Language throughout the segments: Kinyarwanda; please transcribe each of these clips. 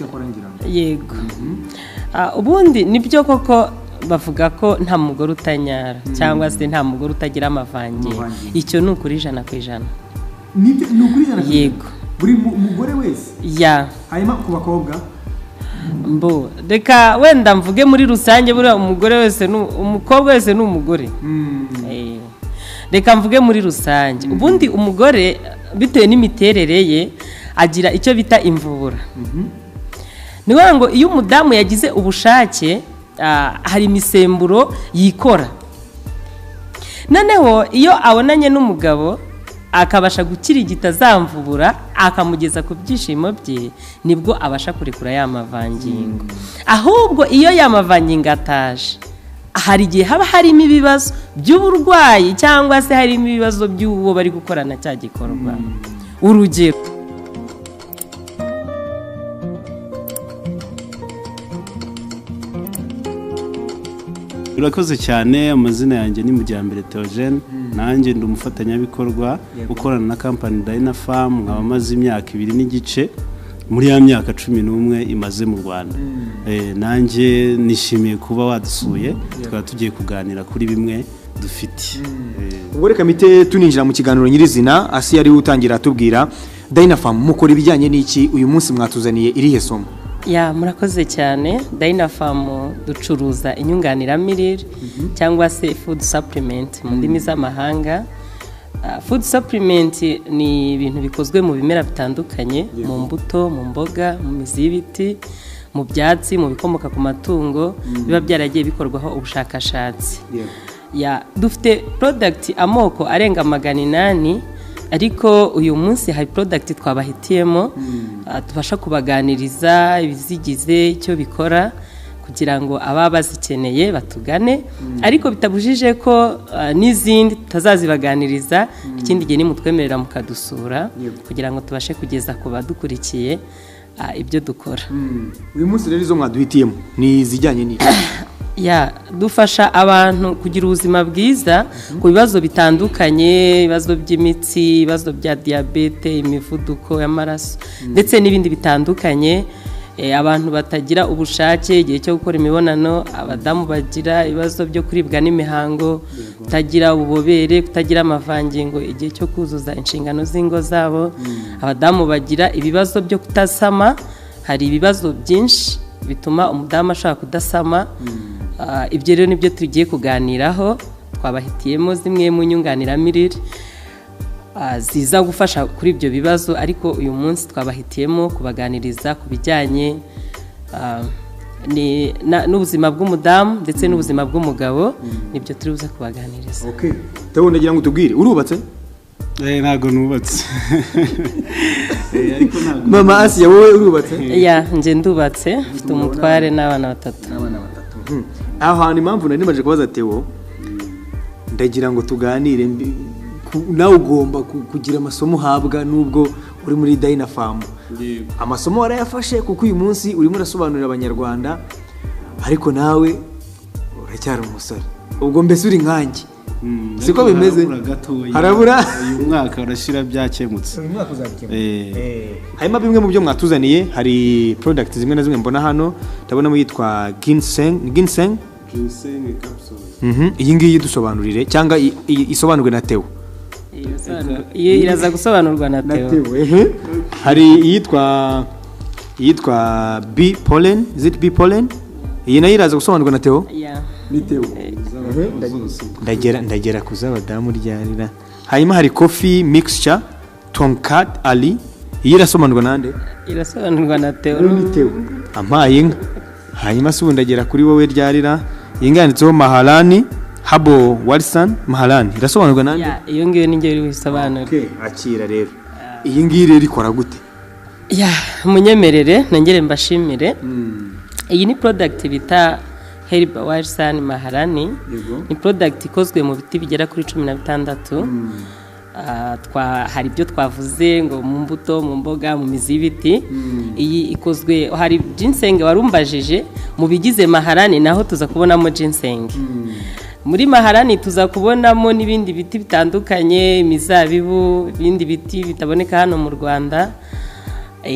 Cyakora ngira ngo Yego. Ubundi nibyo koko bavuga ko nta mugore utanyara cyangwa se nta mugore utagira amavangingo. Amavangingo. Icyo ni ukuri 100%. Nibyo, ni ukuri 100%? Yego. Buri mugore wese? Ya. Hanyuma ku bakobwa? Mbo reka wenda mvuge muri rusange, buriya umugore wese ni umukobwa, wese ni umugore. Reka mvuge muri rusange, ubundi umugore bitewe n'imiterere ye agira icyo bita imvubura. Ni ukuvuga ngo iyo umudamu yagize ubushake, hari imisemburo yikora, noneho iyo abonanye n'umugabo akabasha gukirigita za mvubura, akamugeza ku byishimo bye, nibwo abasha kurekura ya mavangingo. Ahubwo iyo ya mavangingo ataje, hari igihe haba harimo ibibazo by'uburwayi cyangwa se harimo ibibazo by'uwo bari gukorana cya gikorwa, urugero. Urakoze cyane. Amazina yanjye ni Mujyambere Theogene, nanjye ndi umufatanyabikorwa ukorana na kampani Dynapharm, nkaba maze imyaka 2 n'igice muri ya myaka 11 imaze mu Rwanda. Nanjye nishimiye kuba wadusuye, tukaba tugiye kuganira kuri bimwe dufite. Ubwo reka mpite tuninjira mu kiganiro nyirizina. Asi yari utangira atubwira Dynapharm mukora ibijyanye n'iki, uyu munsi mwatuzaniye irihe somo? Ya, murakoze cyane. Dynapharm ducuruza inyunganiramirire cyangwa se food supplement mu ndimi z'amahanga. Food supplement ni ibintu bikozwe mu bimera bitandukanye, mu mbuto, mu mboga, mu mizi y'ibiti, mu byatsi, mu bikomoka ku matungo, biba byaragiye bikorwaho ubushakashatsi. Ya, dufite product amoko arenga 800, ariko uyu munsi hari product twabahitiyemo, tubasha kubaganiriza ibizigize, icyo bikora, kugira ngo ababa bazikeneye batugane, ariko bitabujije ko n'izindi tutazazibaganiriza ikindi gihe nimutwemerera mukadusura, kugira ngo tubashe kugeza ku badukurikiye ibyo dukora. Uyu munsi rero izo mwaduhitiyemo ni izijyanye n'iki? Ya, dufasha abantu kugira ubuzima bwiza ku bibazo bitandukanye, ibibazo by'imitsi, ibibazo bya diyabete, imivuduko y'amaraso ndetse n'ibindi bitandukanye. Abantu batagira ubushake igihe cyo gukora imibonano, abadamu bagira ibibazo byo kuribwa n'imihango, kutagira ububobere, kutagira amavangingo igihe cyo kuzuza inshingano z'ingo zabo, abadamu bagira ibibazo byo kutasama. Hari ibibazo byinshi bituma umudamu ashobora kudasama. Ibyo rero nibyo tugiye kuganiraho. Twabahitiyemo zimwe mu nyunganiramirire ziza gufasha kuri ibyo bibazo, ariko uyu munsi twabahitiyemo kubaganiriza ku bijyanye n'ubuzima bw'umudamu ndetse n'ubuzima bw'umugabo. Nibyo turi buze kubaganiriza. Okay, Theo, ndagira ngo utubwire, urubatse? Ntabwo nubatse. Ariko ntabwo Mama Asiya, wowe urubatse? Ya, njye ndubatse, mfite umutware n'abana batatu. N'abana batatu. Aho hantu impamvu nari nimaje kubaza Theo, ndagira ngo tuganire nawe ugomba kugira amasomo uhabwa nubwo uri muri Dynapharm. Amasomo warayafashe, kuko uyu munsi urimo urasobanurira Abanyarwanda, ariko nawe uracyari umusore, ubwo mbese uri nkanjye. Siko Ariko bimeze? harabura gatoya. Harabura? Uyu mwaka urashira byakemutse. Uyu mwaka uzabikemura. Hanyuma bimwe mu byo mwatuzaniye, hari product zimwe na zimwe mbona hano, ndabonamo yitwa ginseng, ginseng. Ginseng capsules. Iyi ngiyi dusobanurire cyangwa isobanurwe na Theo. Iyo iraza gusobanurwa na Theo. Ehe. Hari iyitwa bee pollen, is it bee pollen? Iyi nayo iraza gusobanurwa na Theo. Ya. Ni Theo. Zose. Ndagera ku z'abadamu ryarira. Hanyuma hari coffee mixture tongkat ali, iyi irasobanurwa nande? Irasobanurwa na Theo. Ni Theo. Ampaye inka. Hanyuma se ubu ndagera kuri wowe ryarira? Iyi ngiyi yanditseho Maharani Habo Walsan Maharani, irasobanurwa nande? Ya, iyo ngiyo ni njye uri buyisobanure. Okay, akira rero. Iyi ngiyi rero ikora gute? Ya, munyemerere nongere mbashimire. Iyi ni product bita Herba Wilson Maharani. Ni product ikozwe mu biti bigera kuri 16. Hari ibyo twavuze ngo mu mbuto, mu mboga, mu mizi y'ibiti. Iyi ikozwe, hari ginseng warumbajije, mu bigize Maharani naho tuza kubonamo ginseng. Muri Maharani tuza kubonamo n'ibindi biti bitandukanye, imizabibu, ibindi biti bitaboneka hano mu Rwanda.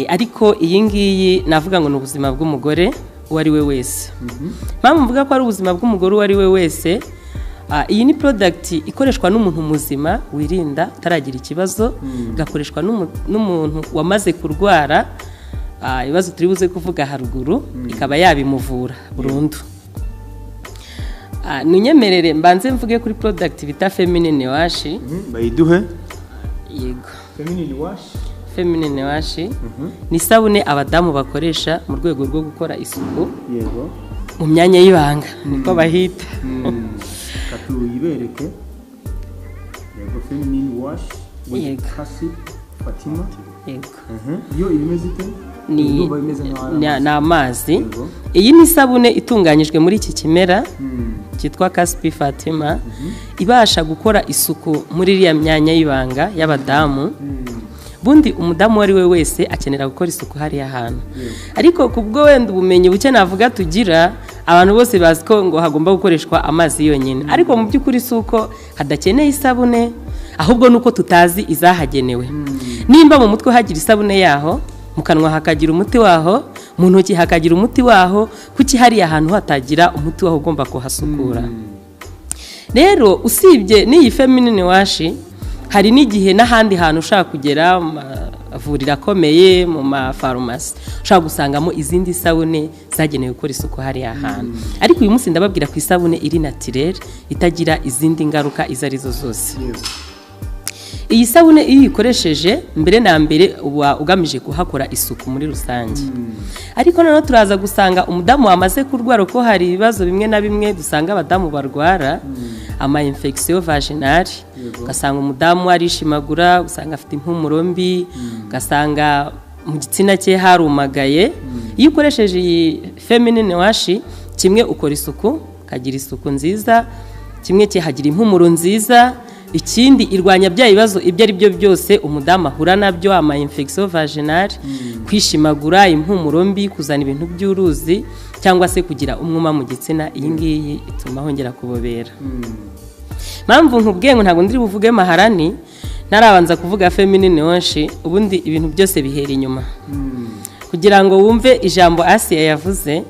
Ariko iyi ngiyi navuga ngo ni ubuzima bw'umugore uwo ari we wese. Mpamvu mvuga ko ari ubuzima bw'umugore uwo ari we wese, iyi ni product ikoreshwa n'umuntu muzima wirinda utaragira ikibazo, igakoreshwa n'umuntu wamaze kurwara ibibazo turi buze kuvuga haruguru, ikaba yabimuvura burundu. Nunyemerere mbanze mvuge kuri product bita feminine wash. Bayiduhe. Yego. Feminine wash. Feminine wash ni isabune abadamu bakoresha mu rwego rwo gukora isuku. Yego. Mu myanya y'ibanga niko bahita. Katuyibereke. Yego, feminine wash with Kasi Fatima. Yego. Yo imeze ite? Ni amazi. Iyi ni isabune itunganyijwe muri iki kimera cyitwa Kaspi Fatima, ibasha gukora isuku muri iriya myanya y'ibanga y'abadamu. Bundi umudamu uwo ari we wese akenera gukora isuku hariya hantu, ariko kubwo wenda ubumenyi buke navuga tugira, abantu bose bazi ko ngo hagomba gukoreshwa amazi yonyine, ariko mu by'ukuri si uko hadakeneye isabune, ahubwo nuko tutazi izahagenewe. Nimba mu mutwe hagira isabune yaho, mu kanwa hakagira umuti waho, mu ntoki hakagira umuti waho, kuki hariya hantu hatagira umuti waho ugomba kuhasukura? Rero usibye n'iyi feminine wash, hari n'igihe n'ahandi hantu ushaka kugera mu mavuriro akomeye, mu mafarumasi, ushaka gusangamo izindi sabune zagenewe gukora isuku hariya hantu. Ariko uyu munsi ndababwira ku isabune iri naturelle itagira izindi ngaruka izo arizo zose. Iyi sabune iyo uyikoresheje mbere na mbere uba ugamije kuhakora isuku muri rusange. Ariko noneho turaza gusanga umudamu wamaze kurwara, ko hari ibibazo bimwe na bimwe dusanga abadamu barwara, ama infection vaginale, ugasanga umudamu arishimagura, ugasanga afite impumuro mbi, ugasanga mu gitsina cye harumagaye. Iyo ukoresheje iyi feminine wash, kimwe ukora isuku, ukagira isuku nziza, kimwe cye hagira impumuro nziza, ikindi irwanya bya bibazo ibyo ari byo byose umudamu ahura nabyo, ama infection vaginale, kwishimagura, impumuro mbi, kuzana ibintu by'uruzi cyangwa se kugira umwuma mu gitsina. Iyi ngiyi ituma hongera kubobera. Mpamvu nkubwiye ngo ntabwo ndiri buvuge maharani ntarabanza kuvuga feminine wash, ubundi ibintu byose bihera inyuma. Kugira ngo wumve ijambo Asia yavuze,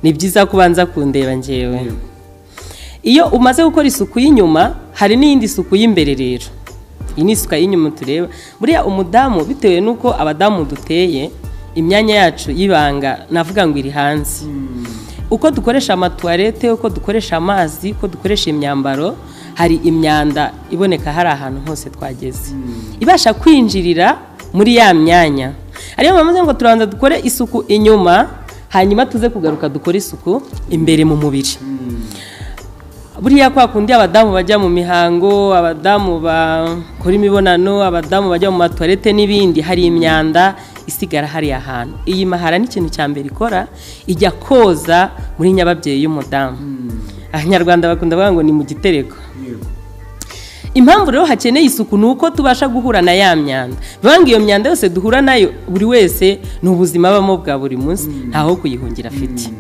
ni byiza kubanza kundeba njyewe. Iyo umaze gukora isuku y'inyuma, hari n'iyindi suku y'imbere. Rero iyi ni isuku y'inyuma tureba. Buriya umudamu, bitewe n'uko abadamu duteye, imyanya yacu y'ibanga navuga ngo iri hanze. Uko dukoresha amatuwarete, uko dukoresha amazi, uko dukoresha imyambaro, hari imyanda iboneka hari ahantu hose twageze, ibasha kwinjirira muri ya myanya. Ariyo mpamvu ngo turabanza dukore isuku inyuma, hanyuma tuze kugaruka dukore isuku imbere mu mubiri. Buriya kwa kundi abadamu bajya mu mihango, abadamu bakora imibonano, abadamu bajya mu matuwarete n'ibindi, hari imyanda isigara hariya hantu. Iyi mahara ni ikintu cya mbere ikora, ijya koza muri nyababyeyi y'umudamu. Abanyarwanda bakunda bavuga ngo ni mu gitereko. Impamvu rero hakeneye isuku ni uko tubasha guhura na ya myanda. Bivuga ngo iyo myanda yose duhura nayo buri wese ni ubuzima abamo bwa buri munsi, ntaho kuyihungira afite.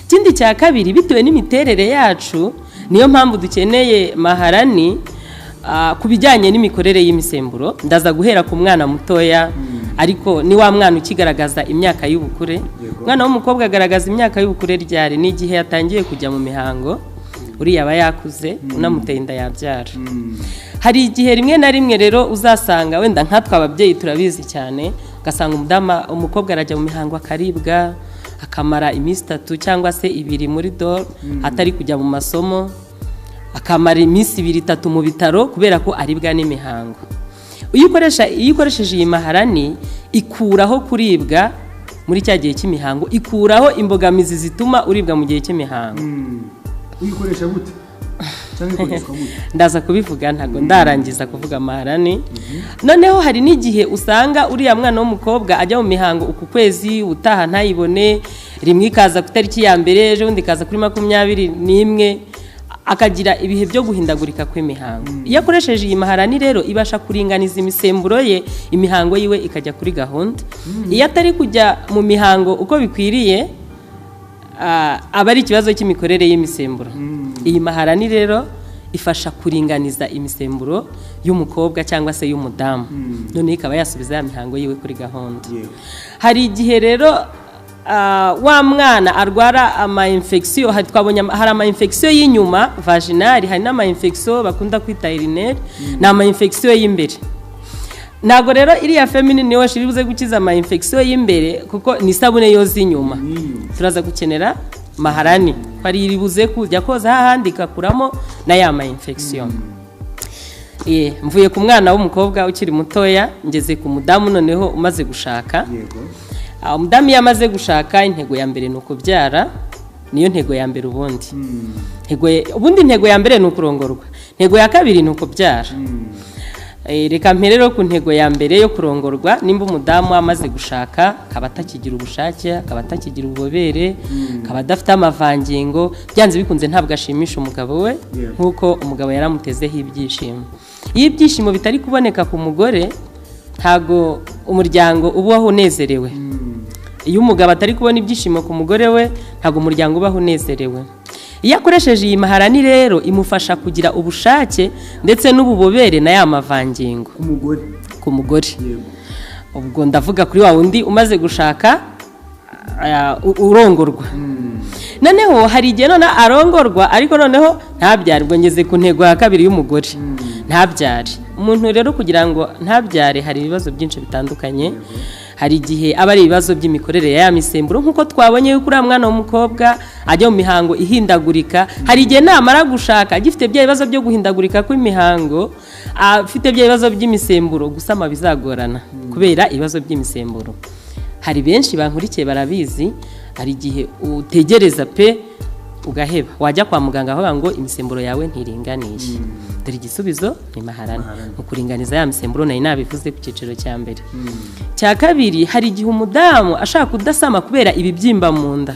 Ikindi cya kabiri, bitewe n'imiterere yacu, niyo mpamvu dukeneye maharani ku bijyanye n'imikorere y'imisemburo. Ndaza guhera ku mwana mutoya, ariko ni wa mwana ukigaragaza imyaka y'ubukure. Umwana w'umukobwa agaragaza imyaka y'ubukure ryari? Ni igihe yatangiye kujya mu mihango, uriya aba yakuze, unamuteye inda yabyara. Hari igihe rimwe na rimwe rero uzasanga wenda nkatwe ababyeyi turabizi cyane, ugasanga umukobwa arajya mu mihango akaribwa, akamara iminsi 3 cyangwa se 2 muri dor atari kujya mu masomo, akamara iminsi 2 3 mu bitaro kubera ko aribwa n'imihango. Iyo ukoresheje iyi maharani, ikuraho kuribwa muri cya gihe cy'imihango, ikuraho imbogamizi zituma uribwa mu gihe cy'imihango. Uyikoresha gute? Cyangwa ikoreshwa gute? Ndaza kubivuga, ntago ndarangiza kuvuga maharani. Noneho hari n'igihe usanga uriya mwana w'umukobwa ajya mu mihango uku kwezi, utaha ntayibone, rimwe ikaza ku tariki ya mbere, ejo bundi ikaza kuri 21, akagira ibihe byo guhindagurika kw'imihango. Iyo akoresheje iyi maharani rero, ibasha kuringaniza imisemburo ye, imihango yiwe ikajya kuri gahunda. Iyo atari kujya mu mihango uko bikwiriye, aba ari ikibazo cy'imikorere y'imisemburo. Iyi maharani rero Ifasha kuringaniza imisemburo y'umukobwa cyangwa se y'umudamu, noneho ikaba yasubiza ya mihango yiwe kuri gahunda. Hari igihe rero wa mwana arwara ama infection. Hari, twabonye hari ama infection y'inyuma vaginal, hari n'ama infection bakunda kwita urinaire, ni ama infection y'imbere. Ntabwo rero iriya feminine wash iri buze gukiza ama infection y'imbere, kuko ni isabune yoza inyuma. Turaza gukenera Maharani ko ari iri buze kujya koza hahandi, ikakuramo na ya ma infection. Mvuye ku mwana w'umukobwa ukiri mutoya, ngeze ku mudamu noneho umaze gushaka. Umudamu iyo amaze gushaka, intego ya mbere ni ukubyara, niyo ntego ya mbere. Ubundi ubundi intego ya mbere ni ukurongorwa, intego ya kabiri ni ukubyara. Reka mpere rero ku ntego ya mbere yo kurongorwa. Nimba umudamu amaze gushaka, akaba atakigira ubushake, akaba atakigira ububobere, akaba adafite amavangingo, byanze bikunze ntabwo ashimisha umugabo we nk'uko umugabo yaramutezeho ibyishimo. Iyo ibyishimo bitari kuboneka ku mugore, ntabwo umuryango ubaho unezerewe. Iyo umugabo atari kubona ibyishimo ku mugore we, ntabwo umuryango ubaho unezerewe. Iyo akoresheje iyi Maharani rero, imufasha kugira ubushake ndetse n'ububobere na ya mavangingo. Umugore. Ku mugore. Ubwo ndavuga kuri wa wundi umaze gushaka, urongorwa. Noneho hari igihe noneho arongorwa ariko noneho ntabyare. Ubwo ngeze ku ntego ya kabiri y'umugore, ntabyare. Umuntu rero kugira ngo ntabyare, hari ibibazo byinshi bitandukanye. Hari igihe aba ari ibibazo by'imikorere ya misemburo, nk'uko twabonye yuko uriya mwana w'umukobwa ajya mu mihango ihindagurika. Hari igihe namara gushaka agifite bya bibazo byo guhindagurika kw'imihango, afite bya bibazo by'imisemburo, gusama bizagorana kubera ibibazo by'imisemburo. Hari benshi bankurikiye barabizi, hari igihe utegereza pe ugaheba, wajya kwa muganga bavuga ngo imisemburo yawe ntiringaniye. Dore igisubizo ni Maharani mu kuringaniza ya misemburo, nari nabivuze ku cyiciro cya mbere. Cya kabiri, hari igihe umudamu ashaka kudasama kubera ibibyimba mu nda.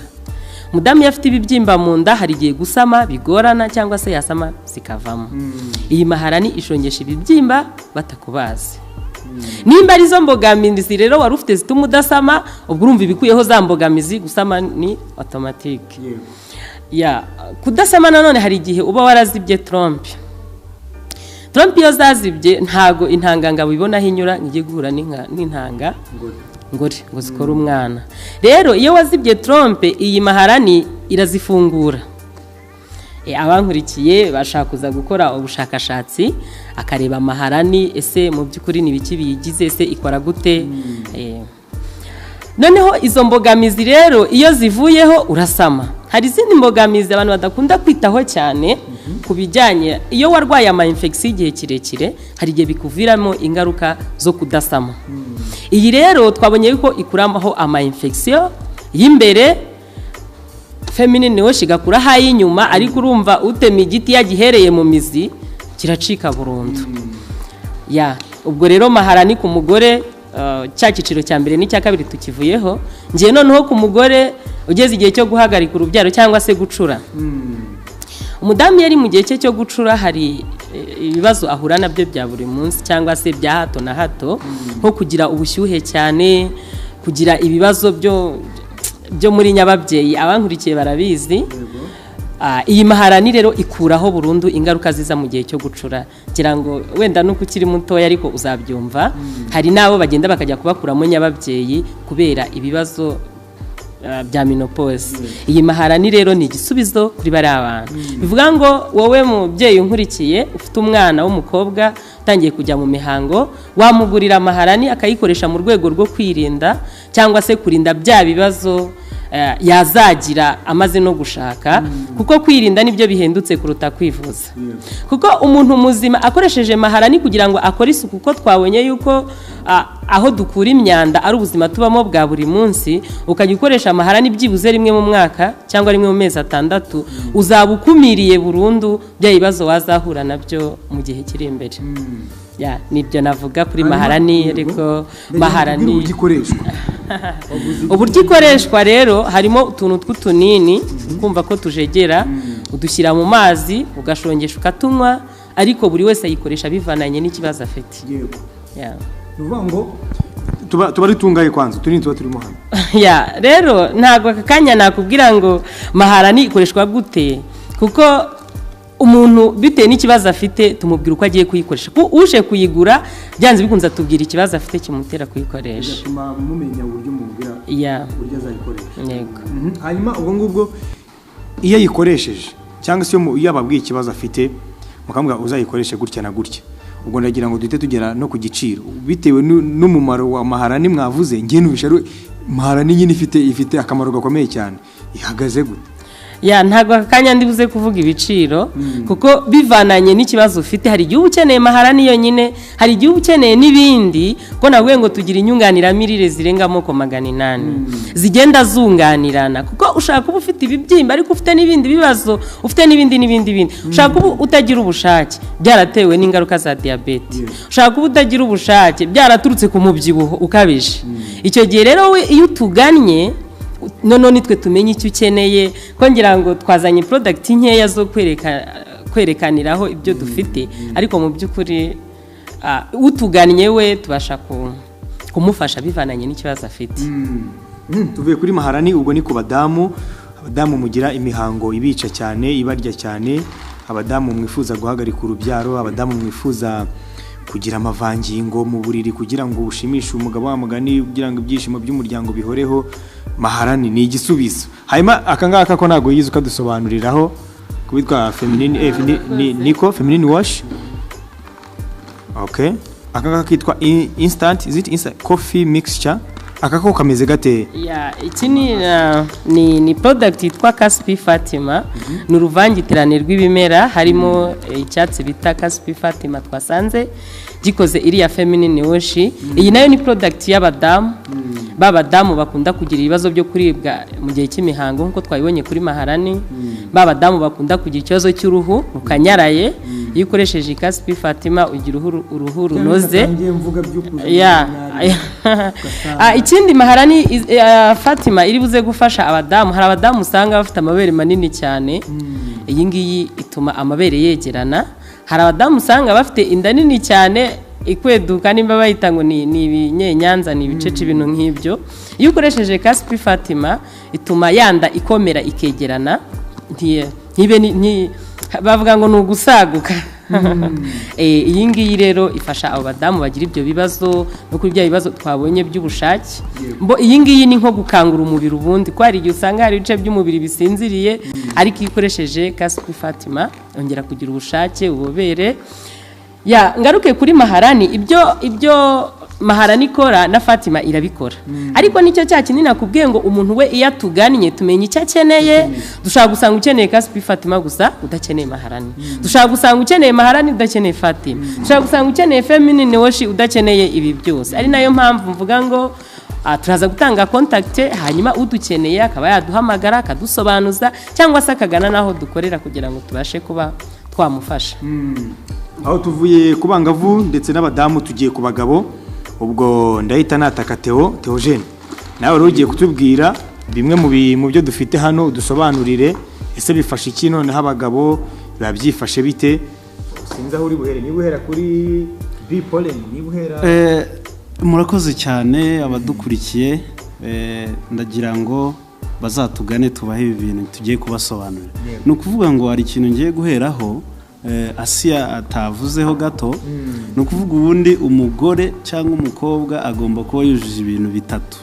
Umudamu iyo afite ibibyimba mu nda, hari igihe gusama bigorana cyangwa se yasama zikavamo. Iyi Maharani ishongesha ibibyimba batakubaze. Nimba arizo mbogamizi rero wari ufite zituma udasama, ubwo urumva ibikuyeho za mbogamizi, gusama ni automatique. Ya kudasama nanone, hari igihe uba warazibye trompe. Trompe iyo zazibye, ntago intangangabo ibona aho inyura ngo ijye guhura n'intanga ngore ngo zikore umwana. Rero iyo wazibye trompe, iyi Maharani irazifungura. Abankurikiye bashaka kuza gukora ubushakashatsi, akareba Maharani ese mu by'ukuri ni ibiki biyigize, ese ikora gute. Noneho izo mbogamizi rero iyo zivuyeho, urasama. Hari izindi mbogamizi abantu badakunda kwitaho cyane ku bijyanye, iyo warwaye ama infection igihe kirekire, hari igihe bikuviramo ingaruka zo kudasama. Iyi rero twabonye yuko ikuramaho ama infection y'imbere, feminine wash igakuraho ay'inyuma, ariko urumva utema igiti yagihereye mu mizi kiracika burundu. Ya, ubwo rero Maharani ku mugore, cya cyiciro cya mbere n'icya kabiri tukivuyeho. Ngiye noneho ku mugore ugeze igihe cyo guhagarika urubyaro cyangwa se gucura. Umudamu iyo ari mu gihe cye cyo gucura, hari ibibazo ahura nabyo bya buri munsi cyangwa se bya hato na hato, nko kugira ubushyuhe cyane, kugira ibibazo byo muri nyababyeyi, abankurikiye barabizi. Iyi Maharani rero ikuraho burundu ingaruka ziza mu gihe cyo gucura. Ngira ngo wenda nuko ukiri mutoya ariko uzabyumva, hari n'abo bagenda bakajya kubakuramo nyababyeyi kubera ibibazo bya menopause. Iyi Maharani rero ni igisubizo kuri bariya bantu. Bivuga ngo wowe mubyeyi unkurikiye ufite umwana w'umukobwa utangiye kujya mu mihango, wamugurira Maharani akayikoresha mu rwego rwo kwirinda cyangwa se kurinda bya bibazo yazagira amaze no gushaka, kuko kwirinda nibyo bihendutse kuruta kwivuza. Kuko umuntu muzima akoresheje Maharani kugira ngo akore isuku, kuko twabonye yuko aho dukura imyanda ari ubuzima tubamo bwa buri munsi, ukajya ukoresha Maharani byibuze rimwe mu mwaka cyangwa rimwe mu mezi 6, uzaba ukumiriye burundu bya bibazo wazahura nabyo mu gihe kiri imbere. Ya, nibyo navuga kuri Maharani. Ariko Maharani uburyo ikoreshwa? Uburyo ikoreshwa rero, harimo utuntu tw'utunini, kumva ko tujegera, udushyira mu mazi ugashongesha ukatunywa, ariko buri wese ayikoresha bivananye n'ikibazo afite. Ya. Ni ukuvuga ngo tuba ari tungaye kwanza utunini tuba turimo hano? Ya, rero ntabwo aka kanya nakubwira ngo Maharani ikoreshwa gute, kuko Umuntu bitewe n'ikibazo afite tumubwira uko agiye kuyikoresha. Uje kuyigura byanze bikunze atubwira ikibazo afite kimutera kuyikoresha, bigatuma mumenya uburyo mubwira uburyo azayikoresha. Yego. Hanyuma ubwo ngubwo iyo ayikoresheje cyangwa se iyo ababwiye ikibazo afite mukamubwira uzayikoreshe gutya na gutya, ubwo ndagira ngo duhite tugera no ku giciro bitewe n'umumaro wa Maharani mwavuze. Ngiye nubisha Maharani nyine ifite akamaro gakomeye cyane, ihagaze gute? Ya, ntabwo aka kanya ndibuze kuvuga ibiciro, kuko bivananye n'ikibazo ufite. Hari igihe uba ukeneye Maharani yonyine, hari igihe uba ukeneye n'ibindi, ko navuye ngo tugira inyunganiramirire zirenga amoko 800 zigenda zunganirana, kuko ushaka kuba ufite ibibyimba ariko ufite n'ibindi bibazo, ufite n'ibindi n'ibindi bindi. Ushaka kuba utagira ubushake byaratewe n'ingaruka za diyabete, ushaka kuba utagira ubushake byaraturutse ku mubyibuho ukabije. Icyo gihe rero we iyo utugannye none nitwe tumenye icyo ukeneye, ko ngira ngo twazanye product nkeya zo kwerekaniraho ibyo dufite, ariko mu by'ukuri utugannye we tubasha kumufasha bivananye n'ikibazo afite. Tuvuye kuri Maharani, ubwo ni ku badamu. Abadamu mugira imihango ibica cyane, ibarya cyane, abadamu mwifuza guhagarika urubyaro, abadamu mwifuza kugira amavangingo mu buriri kugira ngo ushimishe umugabo wa mugani, kugira ngo ibyishimo by'umuryango bihoreho, Maharani ni igisubizo. Hanyuma aka ngaka ko ntabwo yize ukadusobanuriraho kubitwa feminine niko feminine wash. Okay, aka ngaka kitwa instant, is it instant coffee mixture? Aka ko kameze gate? Ya, iki ni product yitwa Caspi Fatima. Ni uruvangitirane rw'ibimera, harimo icyatsi bita Caspi Fatima twasanze gikoze iriya feminine wash. Iyi nayo ni product y'abadamu, babadamu bakunda kugira ibibazo byo kuribwa mu gihe cy'imihango nkuko twabibonye kuri Maharani, babadamu bakunda kugira ikibazo cy'uruhu rukanyaraye. Iyo ukoresheje Caspi Fatima ugira uruhu runoze. Ya. Ikindi Maharani Fatima iri buze gufasha abadamu, hari abadamu usanga bafite amabere manini cyane, iyi ngiyi ituma amabere yegerana. Hari abadamu usanga bafite inda nini cyane ikweduka, nimba bayita ngo ni ibinyenyanza, ni ibicece, ibintu nk'ibyo. Iyo ukoresheje Caspi Fatima ituma yanda ikomera ikegerana, ntibe bavuga ngo ni ugusaguka. Iyi ngiyi rero ifasha abo badamu bagira ibyo bibazo no kuri bya bibazo twabonye by'ubushake. Mbo iyi ngiyi ni nko gukangura umubiri ubundi, ko hari igihe usanga hari ibice by'umubiri bisinziriye, ariko iyo ukoresheje Caspi Fatima yongera kugira ubushake, ububobere. Ya, ngaruke kuri Maharani, ibyo Maharani ikora na Fatima irabikora. Ariko nicyo cya kinini nakubwiye ngo umuntu we iyo atugannye tumenye icyo akeneye. Dushaka gusanga ukeneye Caspi Fatima gusa udakeneye Maharani, dushaka gusanga ukeneye Maharani udakeneye Fatima, dushaka gusanga ukeneye feminine wash udakeneye ibi byose. Ari nayo mpamvu mvuga ngo turaza gutanga contact, hanyuma udukeneye akaba yaduhamagara akadusobanuza, cyangwa se akagana naho dukorera kugira ngo tubashe kuba twamufasha. Aho tuvuye ku bangavu ndetse n'abadamu tugiye ku bagabo. Ubwo ndahita nataka Theogene, nawe rero ugiye kutubwira bimwe mu byo dufite hano, dusobanurire ese bifasha iki, noneho abagabo babyifashe bite? Sinzi aho uri buhere, niba uhera kuri B pollen, niba uhera Murakoze cyane abadukurikiye, ndagira ngo bazatugane tubahe ibi bintu tugiye kubasobanurira. Ni ukuvuga ngo hari ikintu ngiye guheraho Asiya atavuzeho gato. Ni ukuvuga ubundi umugore cyangwa umukobwa agomba kuba yujuje ibintu bitatu,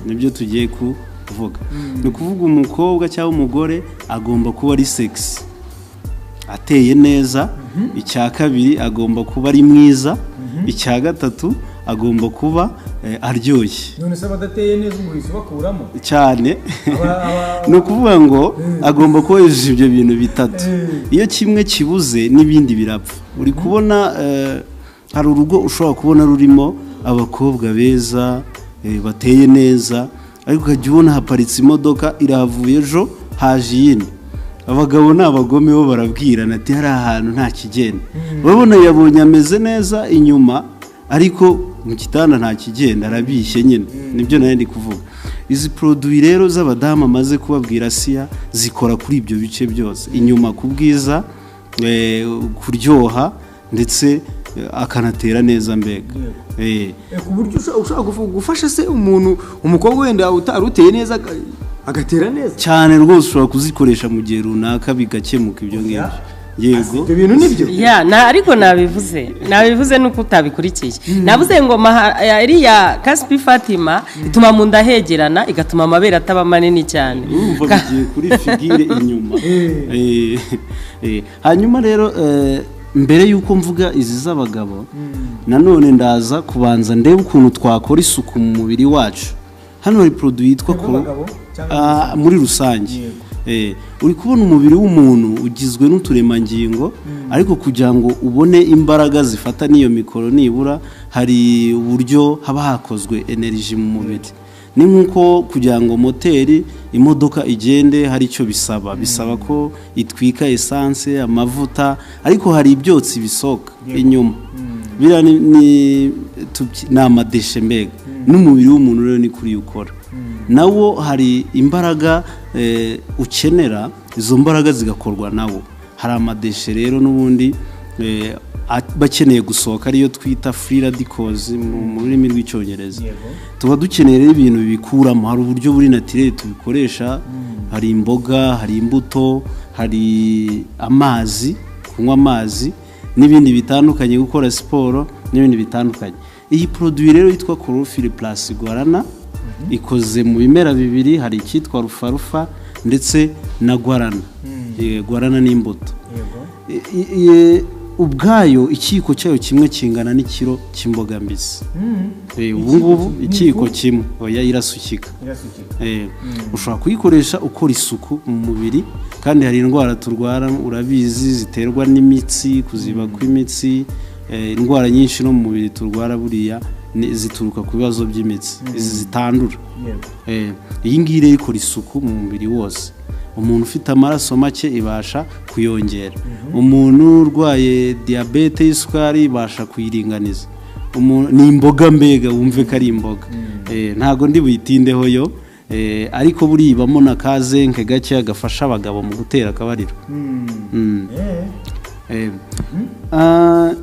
nibyo tugiye kuvuga. Ni ukuvuga umukobwa cyangwa umugore agomba kuba ari sexy, ateye neza. Icya kabiri agomba kuba ari mwiza. Icya gatatu agomba kuba aryoshye. None se abadateye neza umuhisi bakuramo cyane. Ni ukuvuga ngo agomba kuba yujuje ibyo bintu bitatu. Iyo kimwe kibuze n'ibindi birapfa. Uri kubona hari urugo ushobora kubona rurimo abakobwa beza bateye neza, ariko ukajya ubona haparitse imodoka irahavuye ejo haje iyindi. Abagabo ni abagome bo barabwirana ati hari ahantu nta kigenda. Urabona yabonye ameze neza inyuma, ariko mu gitanda nta kigenda, arabishye nyine. Nibyo nari ndi kuvuga. Izi produit rero z'abadamu amaze kubabwira Asiya zikora kuri ibyo bice byose, inyuma ku bwiza, kuryoha, ndetse akanatera neza mbega. Ku buryo ushobora gufasha se umuntu umukobwa wenda utari uteye neza agatera neza cyane rwose, ushobora kuzikoresha mu gihe runaka bigakemuka ibyo ngibyo. Yego. Ibyo bintu nibyo. Ya, na ariko nabivuze nuko utabikurikiye. Navuze ngo iriya Kaspi Fatima ituma mu nda hegerana, igatuma amabere ataba manini cyane. Urumva bigiye kuri figure inyuma. Hanyuma rero mbere y'uko mvuga izi z'abagabo, nanone ndaza kubanza ndebe ukuntu twakora isuku mu mubiri wacu. Hano hari produit yitwa Twebwe abagabo cyangwa muri rusange. Uri kubona umubiri w'umuntu ugizwe n'uturemangingo, ariko kugira ngo ubone imbaraga zifata n'iyo mikoro nibura hari uburyo haba hakozwe energy mu mubiri. Ni nk'uko kugira ngo moteri imodoka igende hari icyo bisaba, bisaba ko itwika essence, amavuta, ariko hari ibyotsi bisohoka inyuma. Biriya ni amadeshe mbega. N'umubiri w'umuntu rero ni kuri ukora, nawo hari imbaraga ukenera, izo mbaraga zigakorwa nawo. Hari amadeshe rero n'ubundi bakeneye gusohoka, ariyo twita free radicals mu rurimi rw'icyongereza. Tuba dukeneye rero ibintu bibikuramo. Hari uburyo buri naturel tubikoresha, hari imboga, hari imbuto, hari amazi, kunywa amazi n'ibindi bitandukanye, gukora siporo n'ibindi bitandukanye. Iyi produit rero yitwa Chlorophylle plus Guarana ikoze mu bimera bibiri, hari icyitwa rufarufa ndetse na guarana. Guarana ni imbuto. Ubwayo ikiyiko cyayo kimwe kingana n'ikiro cy'imboga mbisi. Ubu ngubu ikiyiko kimwe, oya, irasukika. Ushobora kuyikoresha ukora isuku mu mubiri, kandi hari indwara turwara urabizi ziterwa n'imitsi, kuziba kw'imitsi, indwara nyinshi no mu mubiri turwara buriya zituruka ku bibazo by'imitsi, izi zitandura. Iyi ngiyi rero ikora isuku mu mubiri wose. Umuntu ufite amaraso make ibasha kuyongera, umuntu urwaye diyabete y'isukari ibasha kuyiringaniza. Ni imboga mbega, wumve ko ari imboga. Ntago ndi buyitindeho yo, ariko buriya ibamo na ka zinc gake gafasha abagabo mu gutera akabariro.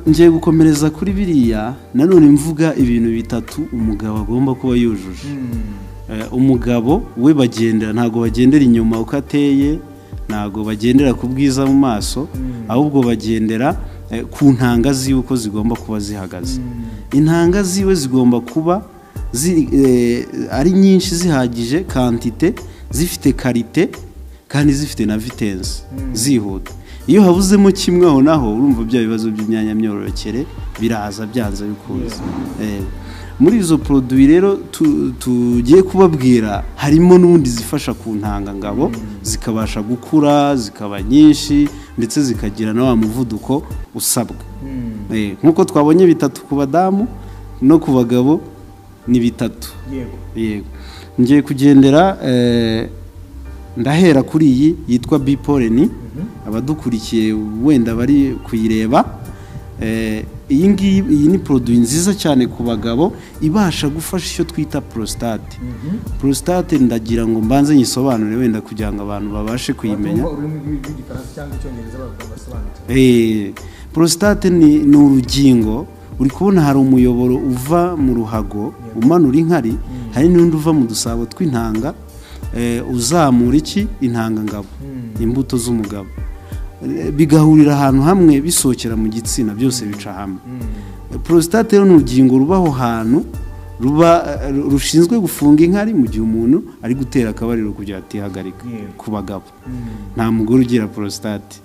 Ngiye gukomereza kuri biriya nanone mvuga ibintu bitatu umugabo agomba kuba yujuje. Umugabo we bagendera, ntago bagendera inyuma uko ateye, ntago bagendera ku bwiza mu maso, ahubwo bagendera ku ntanga ziwe uko zigomba kuba zihagaze. Intanga ziwe zigomba kuba ari nyinshi zihagije, quantité, zifite qualité kandi zifite na vitesse, zihuta. Iyo habuzemo kimwe aho naho urumva bya bibazo by'imyanya myororokere biraza byanze bikunze. Muri izo produit rero tugiye kubabwira harimo n'ubundi zifasha ku ntangangabo, zikabasha gukura zikaba nyinshi ndetse zikagira na wa muvuduko usabwa. Nk'uko twabonye bitatu ku badamu, no ku bagabo ni bitatu. Yego, ngiye kugendera, ndahera kuri iyi yitwa Bee Pollen. Abadukurikiye wenda bari kuyireba. Iyi ngiyi, iyi ni produit nziza cyane ku bagabo, ibasha gufasha icyo twita prostate. Prostate ndagira ngo mbanze nyisobanure wenda kugira ngo abantu babashe kuyimenya. Ururimi rw'igifaransa cyangwa icyongereza basobanukirwa. Prostate ni urugingo. Uri kubona hari umuyoboro uva mu ruhago umanura inkari, hari n'undi uva mu dusabo tw'intanga, uzamura iki, intangangabo, imbuto z'umugabo. Bigahurira ahantu hamwe bisohokera mu gitsina, byose bica hamwe. Prostate rero ni urugingo ruba aho hantu, ruba rushinzwe gufunga inkari mu gihe umuntu ari gutera akabariro kugira atihagarika. Ku bagabo, nta mugore ugira prostate.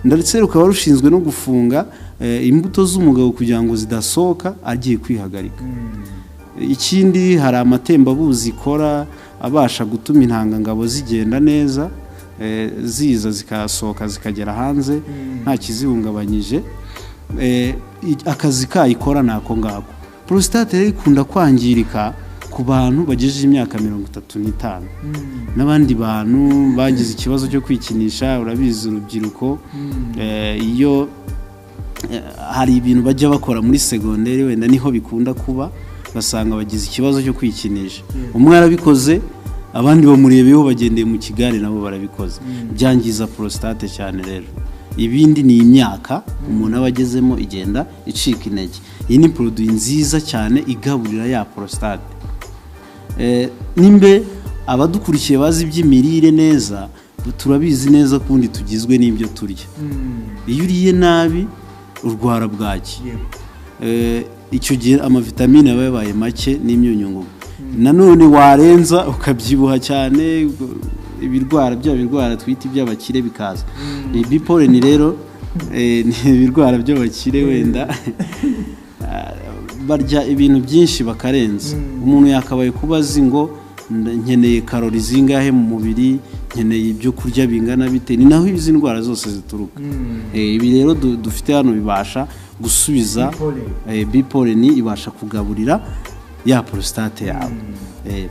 Ndetse rukaba rushinzwe no gufunga imbuto z'umugabo kugira ngo zidasohoka agiye kwihagarika. Ikindi, hari amatembabuzi ikora abasha gutuma intangangabo zigenda neza, ziza zikasohoka zikagera hanze nta kizihungabanyije. Akazi kayo ikora ni ako ngako. Prostate rero ikunda kwangirika ku bantu bagejeje imyaka 35 n'abandi bantu bagize ikibazo cyo kwikinisha. Urabizi urubyiruko, iyo hari ibintu bajya bakora muri segonderi, wenda niho bikunda kuba, basanga bagize ikibazo cyo kwikinisha. Umwe arabikoze, abandi bamurebeyeho bagendeye mu kigare nabo barabikoze, byangiza prostate cyane. Rero ibindi ni imyaka umuntu aba agezemo igenda icika intege. Iyi ni produit nziza cyane igaburira ya prostate. Nimbe abadukurikiye bazi iby'imirire neza. Turabizi neza ko ubundi tugizwe n'ibyo turya. Iyo uriye nabi urwara bwaki. Icyo gihe amavitamine aba yabaye make n'imyunyungugu. Nanone warenza ukabyibuha cyane, ibirwara bya birwara twita iby'abakire bikaza. Bee pollen rero ni ibirwara by'abakire, wenda barya ibintu byinshi bakarenza. Umuntu yakabaye kuba azi ngo nkeneye karori zingahe mu mubiri, nkeneye ibyo kurya bingana bite. Ni naho izi ndwara zose zituruka. Ibi rero dufite hano bibasha gusubiza. Bee pollen ibasha kugaburira ya prostate yawe.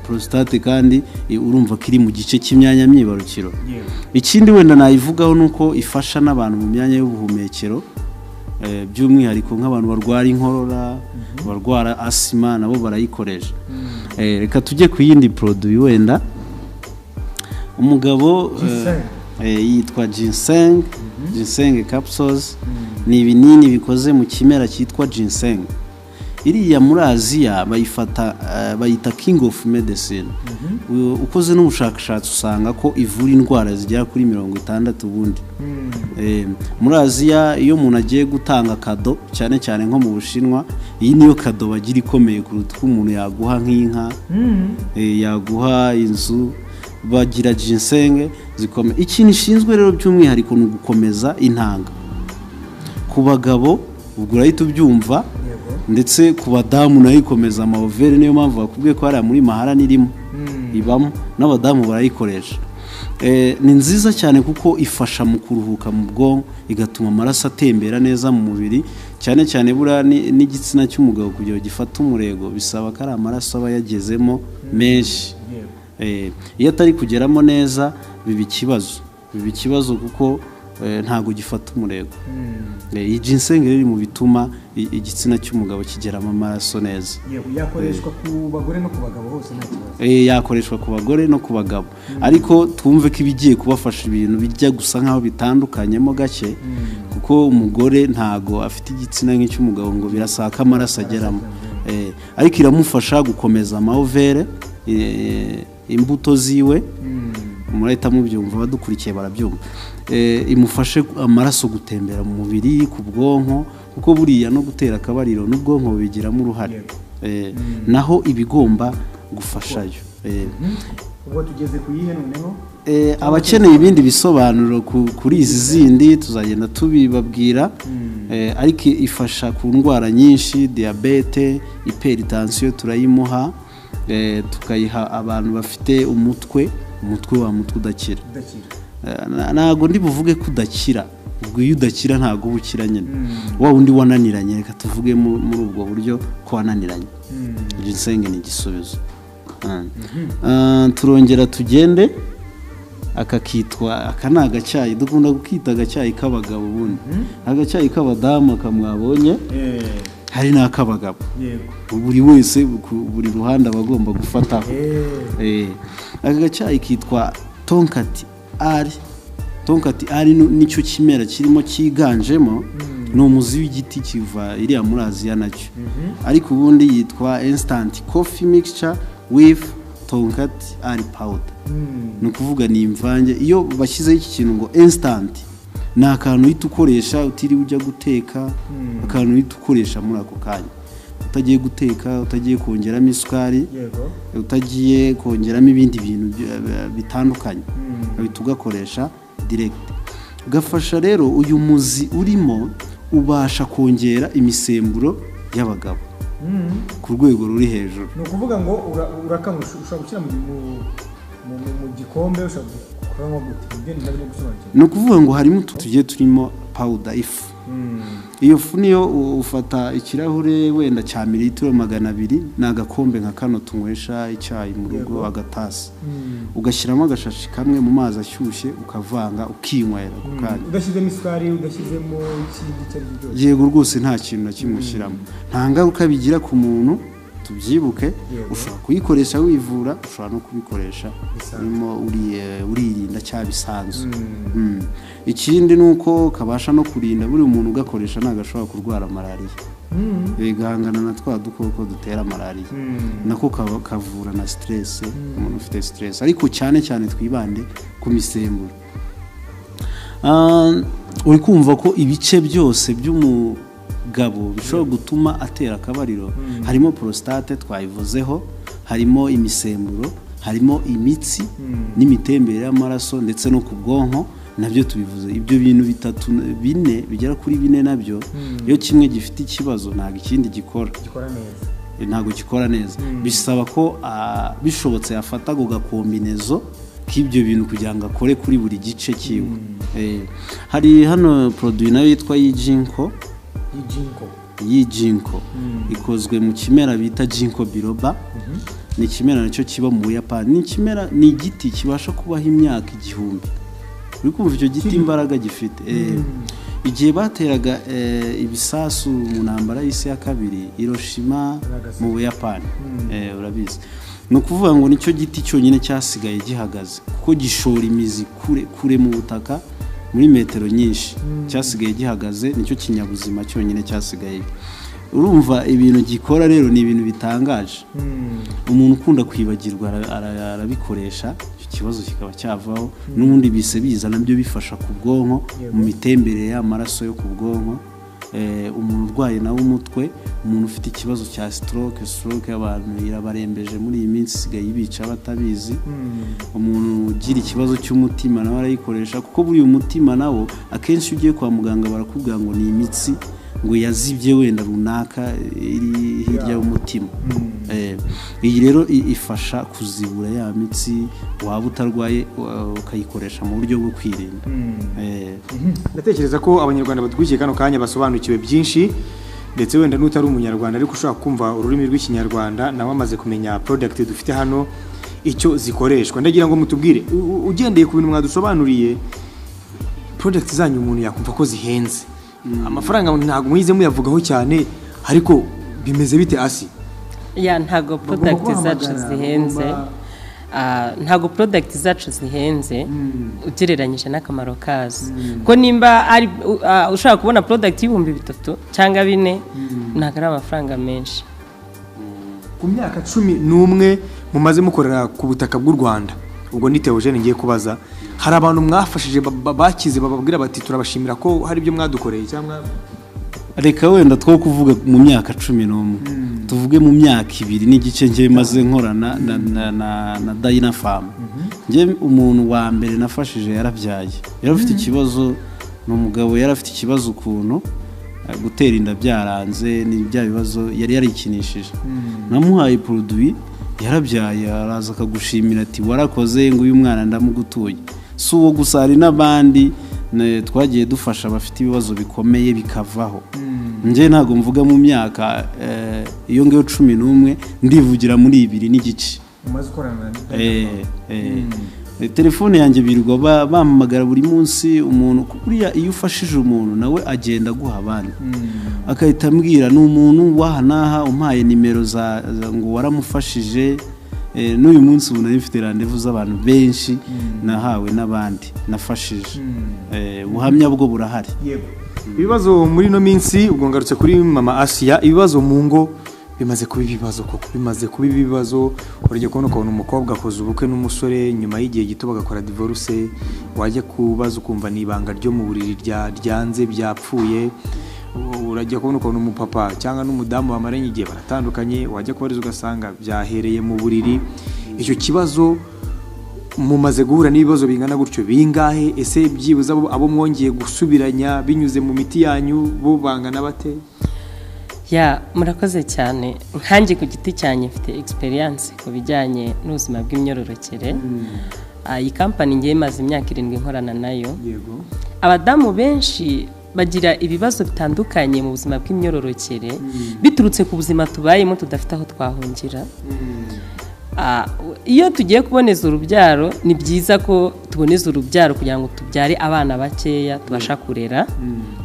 Prostate kandi urumva ko iri mu gice cy'imyanya myibarukiro. Ikindi wenda nayivugaho ni uko ifasha n'abantu mu myanya y'ubuhumekero, by'umwihariko nk'abantu barwara inkorora, barwara asima, nabo barayikoresha. Reka tujye ku yindi produit. Wenda umugabo yitwa ginseng, ginseng capsules. Ni ibinini bikoze mu kimera cyitwa ginseng. Iriya muri Aziya bayifata, bayita king of medicine. Ukoze n'ubushakashatsi usanga ko ivura indwara zigera kuri 60. Ubundi muri Aziya iyo umuntu agiye gutanga kado, cyane cyane nko mu Bushinwa, iyi niyo kado bagira ikomeye kuruta uko umuntu yaguha nk'inka, yaguha inzu. Bagira ginseng zikomeye. Ikintu ishinzwe rero by'umwihariko ni ugukomeza intanga ku bagabo, ubwo urahita ubyumva, ndetse ku badamu nayo ikomeza ama ovaires. Niyo mpamvu bakubwiye ko hariya muri Maharani irimo, ibamo, n'abadamu barayikoresha. Ni nziza cyane kuko ifasha mu kuruhuka mu bwonko, igatuma amaraso atembera neza mu mubiri. Cyane cyane buriya n'igitsina cy'umugabo kugira ngo gifate umurego bisaba ko ari amaraso aba yagezemo menshi. Iyo atari kugeramo neza biba ikibazo, biba ikibazo kuko ntabwo gifata umurego. Iyi ginseng rero iri mu bituma igitsina cy'umugabo kigeramo amaraso neza. Yego, yakoreshwa ku bagore no ku bagabo hose nta kibazo? Yakoreshwa ku bagore no ku bagabo, ariko twumve ko ibigiye kubafasha ibintu bijya gusa nk'aho bitandukanyemo gake, kuko umugore ntago afite igitsina nk'icy'umugabo ngo birasaba ko amaraso ageramo. Ariko iramufasha gukomeza ama ovaires, imbuto ziwe. Murahita mubyumva, abadukurikiye barabyumva. Imufashe amaraso gutembera mu mubiri, ku bwonko, kuko buriya no gutera akabariro n'ubwonko bubigiramo uruhare. Naho ibigomba gufashayo. Ubwo tugeze ku yihe noneho? Abakeneye ibindi bisobanuro kuri izi zindi tuzagenda tubibabwira. Ariko ifasha ku ndwara nyinshi: diyabete, hypertension turayimuha, tukayiha abantu bafite umutwe, umutwe wa mutwe udakira. Udakira. Ntabwo ndi buvuge ko udakira. Ubwo iyo udakira ntabwo uba ukira nyine, wa wundi wananiranye, reka tuvuge muri ubwo buryo ko wananiranye, ginseng ni igisubizo. Turongera tugende. Aka kitwa, aka ni agacyayi, dukunda kukita agacyayi k'abagabo. Ubundi agacyayi k'abadamu akamwabonye, hari n'ak'abagabo. Buri wese ku buri ruhande aba agomba gufataho. Aka gacyayi kitwa tongkat ali. Tongkat ali nicyo kimera kirimo cyiganjemo, ni umuzi w'igiti kiva iriya muri Aziya nacyo, ariko ubundi yitwa instant coffee mixture with tongkat ali powder. Ni ukuvuga ni imvange. Iyo bashyizeho iki kintu ngo instant, ni akantu uhita ukoresha utiriwe ujya guteka, akantu uhita ukoresha muri ako kanya utagiye guteka, utagiye kongeramo isukari, utagiye kongeramo ibindi bintu bitandukanye, uhita ugakoresha direct. Gafasha rero, uyu muzi urimo ubasha kongera imisemburo y'abagabo ku rwego ruri hejuru. Ni ukuvuga ngo urakanywa, ushobora gushyira mu gikombe, ushobora kukanywa gute? Ibyo ni nabyo gusobanukirwa. Ni ukuvuga ngo harimo utu tugiye turimo powder, ifu. Iyo fu niyo ufata ikirahure wenda cya mililitiro 200, ni agakombe nka kano tunywesha icyayi mu rugo, agatasi, ugashyiramo agashashi kamwe mu mazi ashyushye, ukavanga, ukinywera ako kanya. Udashyizemo isukari, udashyizemo ikindi icyo ari cyo cyose? Yego rwose, nta kintu na kimwe ushyiramo, nta ngaruka bigira ku muntu, tubyibuke. Ushobora kuyikoresha wivura, ushobora no kubikoresha Bisanzwe. urimo uririnda cyangwa bisanzwe. Ikindi ni uko kabasha no kurinda, buri muntu ugakoresha ntabwo ashobora kurwara malariya. Gahangana na twa dukoko dutera malariya, nako kavura na stress, umuntu ufite stress. Ariko cyane cyane twibande ku misemburo. Uri kumva ko ibice byose by'umugabo bishobora gutuma atera akabariro, harimo prostate twayivuzeho, harimo imisemburo, harimo imitsi n'imitembere y'amaraso, ndetse no ku bwonko nabyo tubivuze. Ibyo bintu bitatu, bine, bigera kuri bine, nabyo iyo kimwe gifite ikibazo ntabwo ikindi gikora Gikora neza. Ntabwo gikora neza. Bisaba ko bishobotse afata ako gakombinezo k'ibyo bintu kugira ngo akore kuri buri gice kiwe. Hari hano produit nayo yitwa yijinko. Y'ijinko. Yijinko ikozwe mu kimera bita ginkgo biloba. Ni ikimera nacyo kiba mu Buyapani. Ni ikimera, ni igiti kibasha kubaho imyaka 1000. Uri kumva icyo giti imbaraga gifite? Igihe bateraga ibisasu mu ntambara y'isi ya kabiri, Hiroshima mu Buyapani, urabizi, ni ukuvuga ngo nicyo giti cyonyine cyasigaye gihagaze, kuko gishora imizi kure kure mu butaka, muri metero nyinshi. Cyasigaye gihagaze, nicyo kinyabuzima cyonyine cyasigaye. Urumva ibintu gikora rero ni ibintu bitangaje. Umuntu ukunda kwibagirwa arabikoresha, icyo kibazo kikaba cyavaho. N'ubundi bise biza nabyo bifasha ku bwonko, mu mitembere y'amaraso yo ku bwonko. Umuntu urwaye nawe umutwe, umuntu ufite ikibazo cya stroke, stroke abantu irabarembeje muri iyi minsi, isigaye ibica batabizi. Umuntu ugira ikibazo cy'umutima nawe arayikoresha, kuko buriya umutima nawo akenshi iyo ugiye kwa muganga barakubwira ngo ni imitsi ngo yazibye wenda runaka iri hirya y'umutima. Iyi rero ifasha kuzibura ya mitsi, waba utarwaye ukayikoresha mu buryo bwo kwirinda. Ndatekereza ko Abanyarwanda badukurikiye kano kanya basobanukiwe byinshi, ndetse wenda n'utari Umunyarwanda ariko ushobora kumva ururimi rw'Ikinyarwanda nawe amaze kumenya product dufite hano icyo zikoreshwa. Ndagira ngo mutubwire, ugendeye ku bintu mwadusobanuriye, product zanyu umuntu yakumva ko zihenze. Amafaranga ntabwo mwize muyavugaho cyane, ariko bimeze bite, Asi? Ya, ntabwo Bagomba product zacu kubahamagara, zihenze. Ntabwo product zacu zihenze ugereranyije n'akamaro kazo, ko nimba ari ushobora kubona product y'3,000 cyangwa 4,000, ntabwo ari amafaranga menshi. Ku myaka 11 mumaze mukorera ku butaka bw'u Rwanda, ubwo ni Theogene ngiye kubaza, hari abantu mwafashije bakize, bababwira bati turabashimira ko hari ibyo mwadukoreye cyangwa? Reka wenda two kuvuga mu myaka 11, tuvuge mu myaka 2 n'igice njye maze nkorana na Dynapharm. Njye umuntu wa mbere nafashije yarabyaye, yari afite ikibazo, ni umugabo, yari afite ikibazo ukuntu gutera inda byaranze, ni bya bibazo yari yarikinishije. Namuhaye produit, yarabyaye, araza akagushimira ati warakoze, ngo uyu mwana ndamugutuye. Si uwo gusa, hari n'abandi twagiye dufasha bafite ibibazo bikomeye bikavaho. Njye ntabwo mvuga mu myaka iyo ngiyo 11, ndivugira muri 2 n'igice umaze ukorana na Telefone yanjye birirwa bampamagara buri munsi. Umuntu, buriya iyo ufashije umuntu nawe agenda aguha abandi, agahita ambwira ni umuntu w'aha n'aha umpaye nimero za ngo waramufashije. N'uyu munsi ubu nari mfite rendez-vous z'abantu benshi nahawe n'abandi nafashije. Ubuhamya bwo burahari. Yego. Ibibazo muri ino minsi, ubwo ngarutse kuri mama Asiya, ibibazo mu ngo bimaze kuba ibibazo koko, bimaze kuba ibibazo. Urajya kubona ukabona umukobwa akoze ubukwe n'umusore, nyuma y'igihe gito bagakora divorce. Wajya kubaza ukumva ni ibanga ryo mu buriri ryanze byapfuye. Urajya kubona ukabona umupapa cyangwa n'umudamu bamaranye igihe baratandukanye, wajya kubariza ugasanga byahereye mu buriri. Icyo kibazo, mumaze guhura n'ibibazo bingana gutyo bingahe? Ese byibuze abo mwongeye gusubiranya binyuze mu miti yanyu bo bangana bate? Ya, murakoze cyane. Nkanjye ku giti cyanjye mfite experience ku bijyanye n'ubuzima bw'imyororokere. Iyi kampani ngiye maze imyaka 7 nkorana nayo. Abadamu benshi bagira ibibazo bitandukanye mu buzima bw'imyororokere biturutse ku buzima tubayemo, tudafite aho twahungira. Iyo tugiye kuboneza urubyaro, ni byiza ko tuboneza urubyaro kugira ngo tubyare abana bakeya tubasha kurera,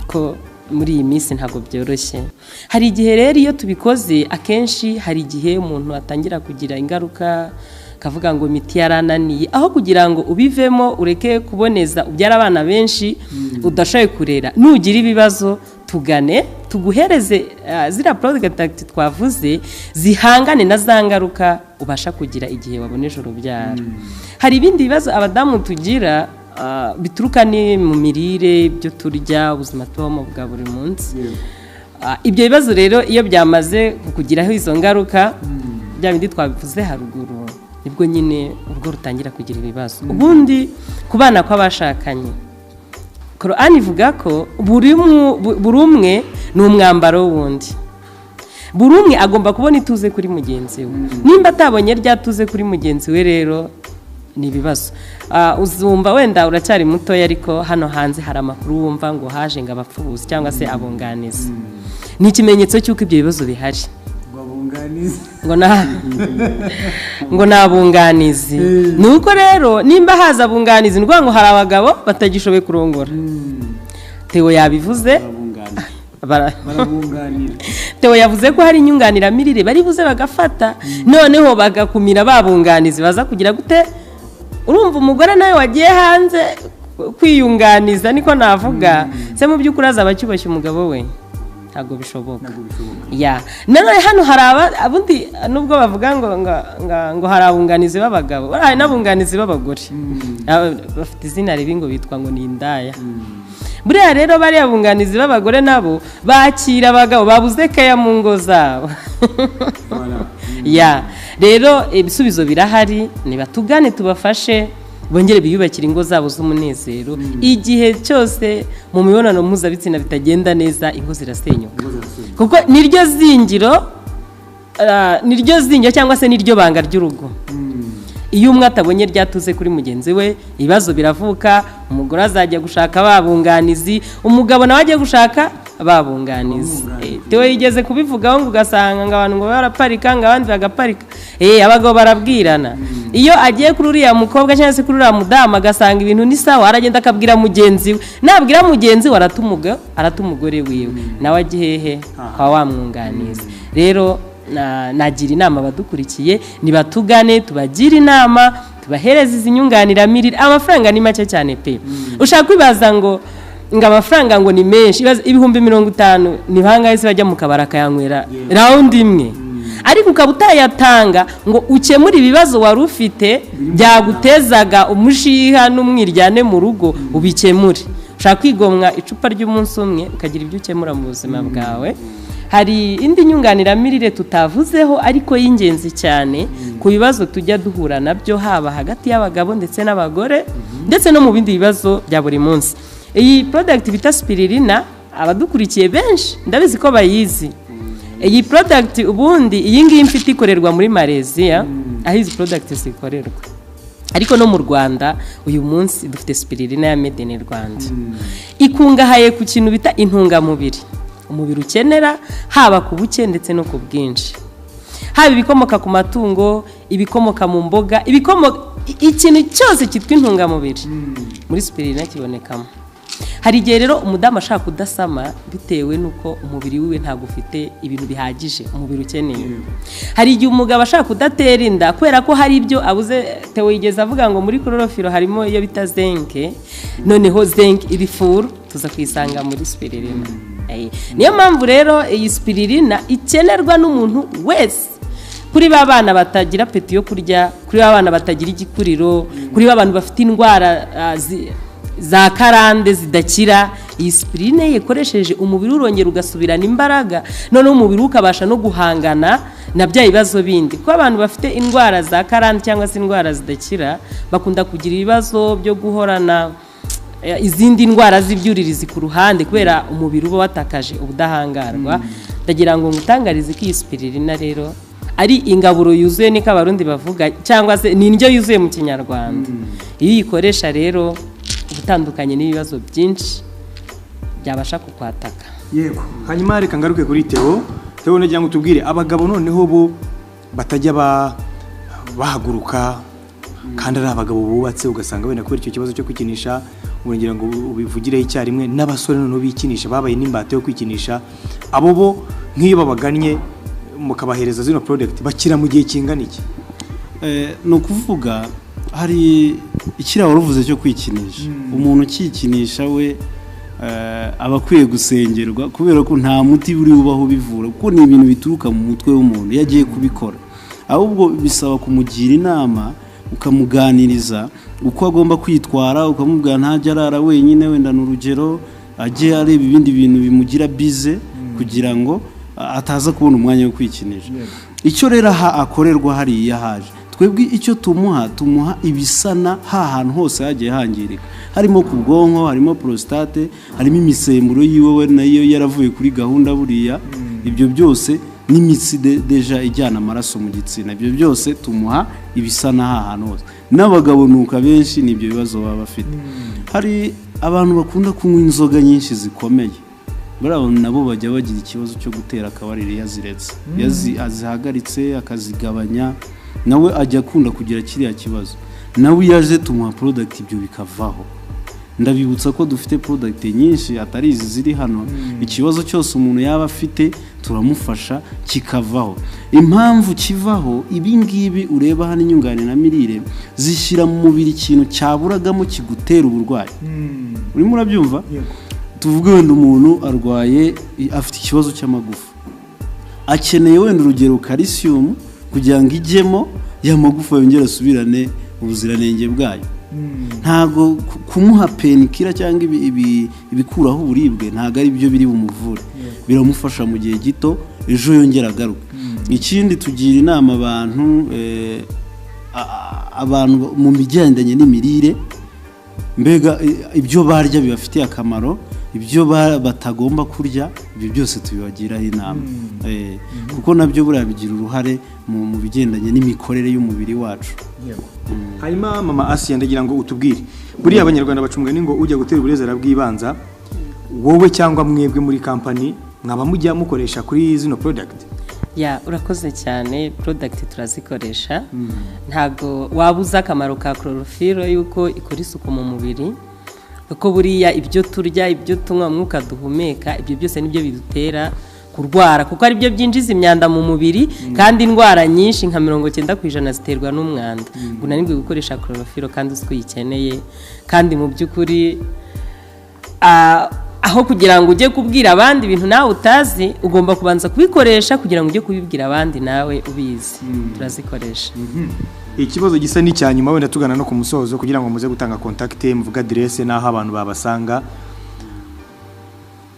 ko muri iyi minsi ntabwo byoroshye. Hari igihe rero iyo tubikoze, akenshi hari igihe umuntu atangira kugira ingaruka, akavuga ngo imiti yarananiye. Aho kugira ngo ubivemo ureke kuboneza ubyara abana benshi udashoboye kurera, nugira ibibazo tugane. Tuguhereze ziriya product twavuze zihangane na za ngaruka ubasha kugira igihe waboneje urubyaro. Hari ibindi bibazo abadamu tugira bituruka ni mu mirire, ibyo turya, ubuzima tubamo bwa buri munsi. Ibyo bibazo rero iyo byamaze kukugiraho izo ngaruka, bya bindi twabivuze haruguru, nibwo nyine urugo rutangira kugira ibibazo. Ubundi ku bana kw'abashakanye, Korani ivuga ko buri umwe ni umwambaro w'undi. Buri umwe agomba kubona ituze kuri mugenzi we. Nimba atabonye rya tuze kuri mugenzi we rero ni ibibazo. Uzumva wenda uracyari mutoya, ariko hano hanze hari amakuru wumva ngo haje ngo abapfubuzi cyangwa se abunganizi. Ni ikimenyetso cy'uko ibyo bibazo bihari. Ngo ni abunganizi. Ni uko rero nimba haza abunganizi, ni ukuvuga ngo hari abagabo batagishoboye kurongora. Theo yabivuze. Theo yavuze ko hari inyunganiramirire bari buze bagafata, noneho bagakumira babunganizi baza kugira gute. Urumva umugore nawe wagiye hanze kwiyunganiza, niko navuga, se mu by'ukuri azaba acyubashye umugabo we? Ntabwo bishoboka. Ya nanone hano hari abundi nubwo bavuga ngo hari abunganizi b'abagabo, hari n'abunganizi b'abagore bafite izina ribi ngo bitwa ngo ni indaya. Buriya rero bariya bunganizi b'abagore nabo bakira abagabo babuze keya mu ngo zabo. Ya rero ibisubizo birahari, nibatugane tubafashe bongere biyubakira ingo zabo z'umunezero. Igihe cyose mu mibonano mpuzabitsina bitagenda neza, ingo zirasenyuka, kuko niryo zingiro, niryo zingiro cyangwa se niryo banga ry'urugo. Iyo umwe atabonye ryatuze kuri mugenzi we, ibibazo biravuka. Umugore azajya gushaka babunganizi, umugabo nawe ajya gushaka babunganizi. Theo yigeze kubivugaho ngo ugasanga ngo abantu ngo baraparika, ngo abandi bagaparika. Abagabo barabwirana. Iyo agiye kuri uriya mukobwa cyangwa se kuri uriya mudamu agasanga ibintu ni sawa, aragenda akabwira mugenzi we. Nabwira mugenzi we arata umugore wiwe, nawe agihehe kwa wamwunganizi. Rero nagira inama abadukurikiye, nibatugane tubagire inama, tubahereze izi nyunganiramirire. Amafaranga ni make cyane pe. Ushaka kwibaza ngo amafaranga ngo ni menshi, 50,000 ni bangahe se bajya mu kabara akayanywera round imwe, ariko ukaba utayatanga ngo ukemure ibibazo wari ufite byagutezaga umushiha n'umwiryane mu rugo, ubikemure. Ushaka kwigomwa icupa ry'umunsi umwe ukagira ibyo ukemura mu buzima bwawe. Hari indi nyunganiramirire tutavuzeho ariko y'ingenzi cyane ku bibazo tujya duhura nabyo, haba hagati y'abagabo ndetse n'abagore, ndetse no mu bindi bibazo bya buri munsi. Iyi product bita spiririna, abadukurikiye benshi ndabizi ko bayizi. Iyi product ubundi iyi ngiyi mfite ikorerwa muri Malaysia, aho izi product zikorerwa, ariko no mu Rwanda uyu munsi dufite spiririna ya made in Rwanda. Ikungahaye ku kintu bita intungamubiri umubiri ukenera, haba ku buke ndetse no ku bwinshi, haba ibikomoka ku matungo, ibikomoka mu mboga, ikintu cyose cyitwa intungamubiri muri spiririna kibonekamo. Hari igihe rero umudamu ashaka kudasama bitewe n'uko umubiri wiwe ntabwo ufite ibintu bihagije umubiri ukeneye. Hari igihe umugabo ashaka kudatera inda kubera ko hari ibyo abuze. Theo yigeze avuga ngo muri chlorophylle harimo iyo bita zinc, noneho zinc iri furu tuza kuyisanga muri spiririna. Niyo mpamvu rero iyi spiririna ikenerwa n'umuntu wese, kuri ba bana batagira peti yo kurya, kuri ba bana batagira igikuriro, kuri ba bantu bafite indwara za karande zidakira. Iyi spiririne yikoresheje umubiri urongera ugasubirana imbaraga, noneho umubiri ukabasha no guhangana na bya bibazo bindi. Kuko abantu bafite indwara za karande cyangwa se indwara zidakira bakunda kugira ibibazo byo guhorana izindi ndwara z'ibyuririzi ku ruhande, kubera umubiri uba watakaje ubudahangarwa. Ndagira ngo ngutangarize ko iyi spiririna rero ari ingaburo yuzuye, niko Abarundi bavuga, cyangwa se ni indyo yuzuye mu Kinyarwanda. Iyo uyikoresha rero ubutandukanye n'ibibazo byinshi byabasha kukwataka. Yego. Hanyuma reka ngaruke kuri Theo. Theo, nagira ngo tubwire abagabo noneho bo batajya bahaguruka kandi ari abagabo bubatse, ugasanga wenda kubera icyo kibazo cyo kwikinisha, urongera ngo ubivugireho icyarimwe, n'abasore noneho bikinisha babaye n'imbata yo kwikinisha, abo bo nk'iyo babagannye mukabahereza zino product bakira mu gihe kingana iki? Ni ukuvuga hari ikiriya waruvuze cyo kwikinisha. Umuntu ukikinisha we aba akwiye gusengerwa, kubera ko nta muti uri bubaho ubivura, kuko ni ibintu bituruka mu mutwe w'umuntu iyo agiye kubikora. Ahubwo bisaba kumugira inama, ukamuganiriza uko agomba kwitwara, ukamubwira ntajya arara wenyine, wenda ni urugero, ajye areba ibindi bintu bimugira busy kugira ngo ataza kubona umwanya wo kwikinisha. Icyo rero aha akorerwa hariya haje, twebwe icyo tumuha ibisana ha hantu hose hagiye hangirika, harimo ku bwonko, harimo prostate, harimo imisemburo yiwe we nayo yaravuye kuri gahunda buriya, ibyo byose n'imitsi déjà ijyana amaraso mu gitsina, ibyo byose tumuha ibisana ha hantu hose. N'abagabo nuko abenshi ni ibyo bibazo baba bafite. Hari abantu bakunda kunywa inzoga nyinshi zikomeye, buriya abantu nabo bajya bagira ikibazo cyo gutera akabariro iyo aziretse, iyo azihagaritse akazigabanya, nawe ajya akunda kugira kiriya kibazo. Nawe iyo aje tumuha product, ibyo bikavaho. Ndabibutsa ko dufite product nyinshi atari izi ziri hano. Ikibazo cyose umuntu yaba afite turamufasha kikavaho. Impamvu kivaho, ibi ngibi ureba hano, inyunganiramirire zishyira mu mubiri ikintu cyaburagamo kigutera uburwayi. Urimo urabyumva? Tuvuge wenda umuntu arwaye, afite ikibazo cy'amagufa, akeneye wenda urugero calcium kugira ngo ijyemo, ya magufa yongere asubirane ubuziranenge bwayo. Ntabwo kumuha painkiller cyangwa ibikuraho uburibwe ntabwo ari byo biri bumuvure. Biramufasha mu gihe gito, ejo yongera agaruka. Ikindi, tugira inama abantu abantu mu bigendanye n'imirire, mbega ibyo barya bibafitiye akamaro, ibyo batagomba kurya, ibyo byose tubibagiraho inama. Kuko nabyo buriya bigira uruhare mu bigendanye n'imikorere y'umubiri wacu. Hanyuma mama Asiya, ndagira ngo utubwire, buriya Abanyarwanda baca umugani ngo ujya gutera uburezi arabwibanza. Wowe cyangwa mwebwe muri kampani mwaba mujya mukoresha kuri zino product? Ya, urakoze cyane. Product turazikoresha. Ntabwo waba uzi akamaro ka chlorophylle, yuko ikora isuku mu mubiri, kuko buriya ibyo turya, ibyo tunywa, umwuka duhumeka, ibyo byose nibyo bidutera kurwara, kuko ari byo byinjiza imyanda mu mubiri. Kandi indwara nyinshi nka 90% ziterwa n'umwanda. Ngo unanirwe gukoresha chlorophylle kandi uzi ko uyikeneye? Kandi mu by'ukuri, aho kugira ngo ujye kubwira abandi ibintu nawe utazi, ugomba kubanza kubikoresha kugira ngo ujye kubibwira abandi nawe ubizi. Turazikoresha. Ikibazo gisa n'icya nyuma, wenda tugana no ku musozo, kugira ngo muze gutanga contact, muvuga aderese n'aho abantu babasanga.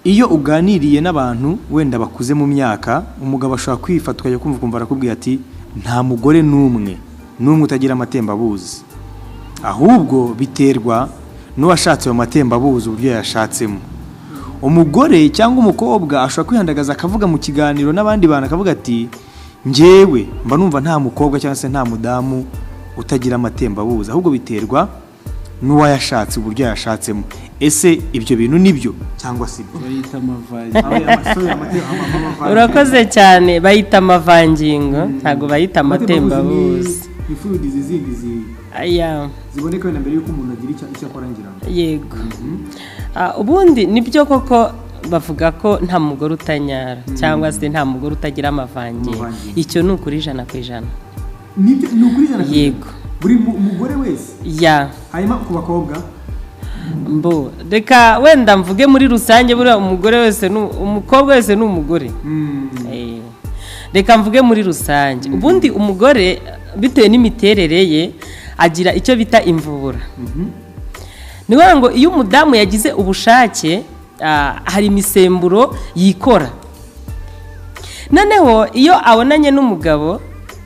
Iyo uganiriye n'abantu wenda bakuze mu myaka, umugabo ashobora kwifata ukajya kumva ukumva arakubwira ati: "Nta mugore n'umwe n'umwe utagira amatembabuzi, ahubwo biterwa n'uwashatse ayo matembabuzi uburyo yayashatsemo." Umugore cyangwa umukobwa ashobora kwihandagaza akavuga mu kiganiro n'abandi bantu, akavuga ati: "Njyewe mba numva nta mukobwa cyangwa se nta mudamu utagira amatembabuzi, ahubwo biterwa n'uwayashatse uburyo yayashatsemo." Ese ibyo bintu nibyo cyangwa si byo? Bayita amavangingo. Urakoze cyane. Bayita amavangingo, ntabwo bayita amatembabuzi. Ni fluids zindi Aya. ziboneka wenda mbere y'uko umuntu agira icyo akora, ngira ngo. Yego. Ubundi nibyo koko bavuga ko nta mugore utanyara cyangwa se nta mugore utagira amavangingo. Amavangingo. Icyo ni ukuri 100%. Nibyo, ni ukuri 100%? Yego. Buri mugore wese? Ya. Hanyuma ku bakobwa? Mbo reka wenda mvuge muri rusange, buriya umugore wese ni umukobwa, wese ni umugore. Reka mvuge muri rusange. Ubundi umugore bitewe n'imiterere ye agira icyo bita imvubura. Ni ukuvuga ngo iyo umudamu yagize ubushake, hari imisemburo yikora. Noneho iyo abonanye n'umugabo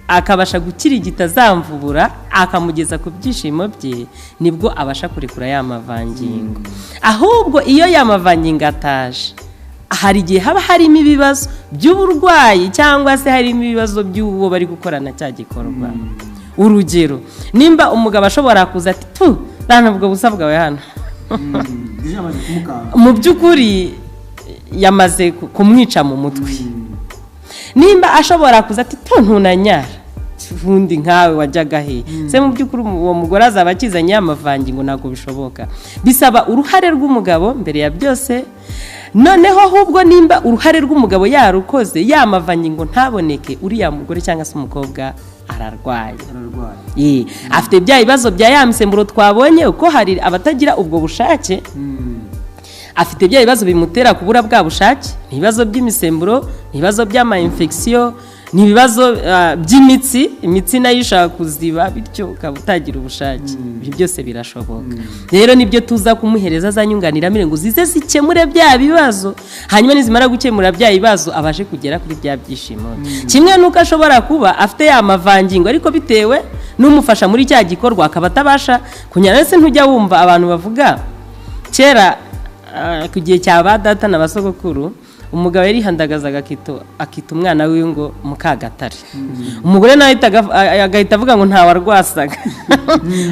akabasha gukirigita za mvubura, akamugeza ku byishimo bye, nibwo abasha kurekura ya mavangingo. Ahubwo iyo ya mavangingo ataje, hari igihe haba harimo ibibazo by'uburwayi cyangwa se harimo ibibazo by'uwo bari gukorana cya gikorwa. Urugero, nimba umugabo ashobora kuza ati: "Tu rana ubwo busa bwawe hano," Déjà amaze kumukanga. Mu by'ukuri yamaze kumwica mu mutwe. Nimba ashobora kuza ati: "Tu ntunanyara, ubundi nkawe wajyaga he se?" Mu by'ukuri uwo mugore azaba akizanye amavangingo? Ntabwo bishoboka. Bisaba uruhare rw'umugabo mbere ya byose. Noneho ahubwo nimba uruhare rw'umugabo yarukoze, ya mavangingo ntaboneke, uriya mugore cyangwa se umukobwa ararwaye. Ararwaye. Afite bya bibazo bya ya misemburo twabonye, uko hari abatagira ubwo bushake. Afite bya bibazo bimutera kubura bwa bushake, ni ibibazo by'imisemburo, ni ibibazo by'ama-infection, ni ibibazo by'imitsi, imitsi nayo ishaka kuziba, bityo ukaba utagira ubushake. Ibyo byose birashoboka. Rero nibyo tuza kumuhereza za nyunganiramirire ngo zize zikemure bya bibazo, hanyuma nizimara gukemura bya bibazo abashe kugera kuri bya byishimo. Kimwe n'uko ashobora kuba afite ya mavangingo, ariko bitewe n'umufasha muri cya gikorwa akaba atabasha kunyara. Ese ntujya wumva abantu bavuga kera, ku gihe cya ba data na basogokuru, umugabo yarihandagazaga akita umwana wiwe ngo Mukagatare, umugore nawe agahita avuga ngo ntawarwasaga.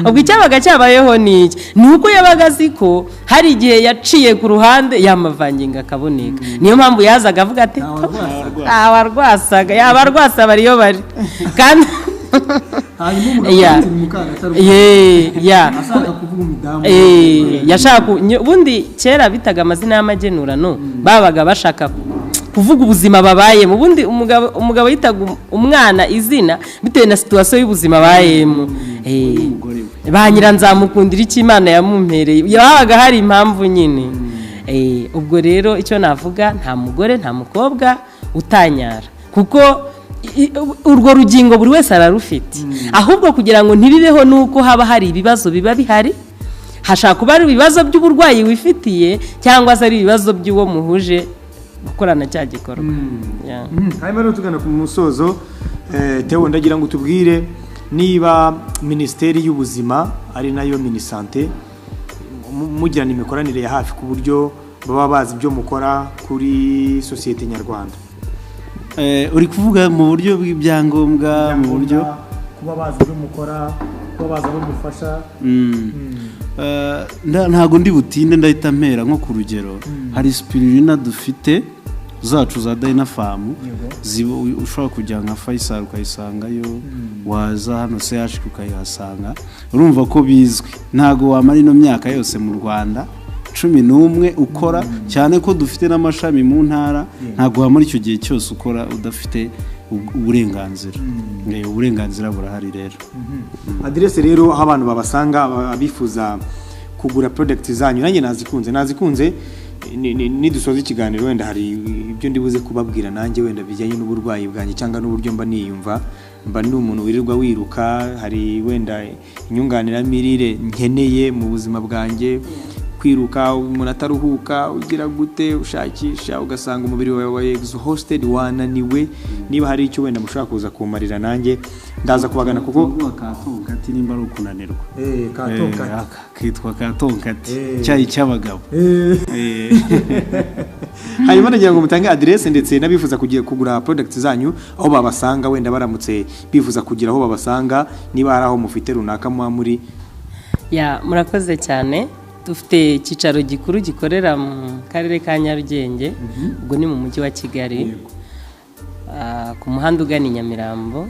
Ubwo icyabaga cyabayeho ni iki? Ni uko yabaga azi ko hari igihe yaciye ku ruhande yamavangingo akaboneka, niyo mpamvu yazaga avuga ati ntawarwasaga, yaba arwasa bariyo bari kandi. Ubundi kera bitaga amazina y'amagenurano, babaga bashaka kuvuga ubuzima babayemo. Ubundi umugabo yitaga umwana izina bitewe na situation y'ubuzima bayemo. Ba Nyiranzamukundira icyo Imana yamumpereye, yabaga hari impamvu nyine. Ubwo rero icyo navuga, nta mugore nta mukobwa utanyara, kuko urwo rugingo buri wese ararufite. Ahubwo kugira ngo ntibibeho nuko haba hari ibibazo biba bihari, hashaka kuba ari ibibazo by'uburwayi wifitiye cyangwa se ari ibibazo by'uwo muhuje gukorana cya gikorwa. Hanyuma rero tugana ku musozo, Theo, ndagira ngo tubwire niba Minisiteri y'Ubuzima ari nayo Minisante mugirana imikoranire ya hafi ku buryo baba bazi ibyo mukora kuri sosiyete nyarwanda. Uri kuvuga mu buryo bw'ibyangombwa, mu buryo kuba bazi ibyo mukora, kuba bazi aho mufasha? Ntago ndi butinde, ndahita mpera nko ku rugero. Hari spirulina dufite zacu za Dynapharm, ushobora kujya nka Faisal ukayisangayo, waza hano CH ukayihasanga. Urumva ko bizwi, ntago wamara ino myaka yose mu Rwanda 11 ukora, cyane ko dufite n'amashami mu ntara, ntago wamara icyo gihe cyose ukora udafite uburenganzira. Uburenganzira burahari rero. Adresse rero aho abantu babasanga abifuza kugura product zanyu, nanjye nazikunze nidusoza ikiganiro wenda hari ibyo ndibuze kubabwira nanjye wenda bijyanye n'uburwayi bwanjye cyangwa n'uburyo mba niyumva, mba ndi umuntu wirirwa wiruka, hari wenda inyunganiramirire nkeneye mu buzima bwanjye, kwiruka umuntu ataruhuka, ugira gute, ushakisha ugasanga umubiri wawe wabaye exhausted, wananiwe. Niba hari icyo wenda mushaka kuza kumarira nanjye ndaza kubagana, kuko katonkati nimba ari ukunanirwa, katonkati kitwa katonkati, cyayi cy'abagabo. Hanyuma ndagira ngo mutange adresse ndetse n'abifuza kugiye kugura product zanyu aho babasanga, wenda baramutse bifuza kugira aho babasanga, niba hari aho mufite runaka muba muri. Ya, murakoze cyane. Dufite icyicaro gikuru gikorera mu karere ka Nyarugenge, ubwo ni mu mujyi wa Kigali, ku muhanda ugana i Nyamirambo,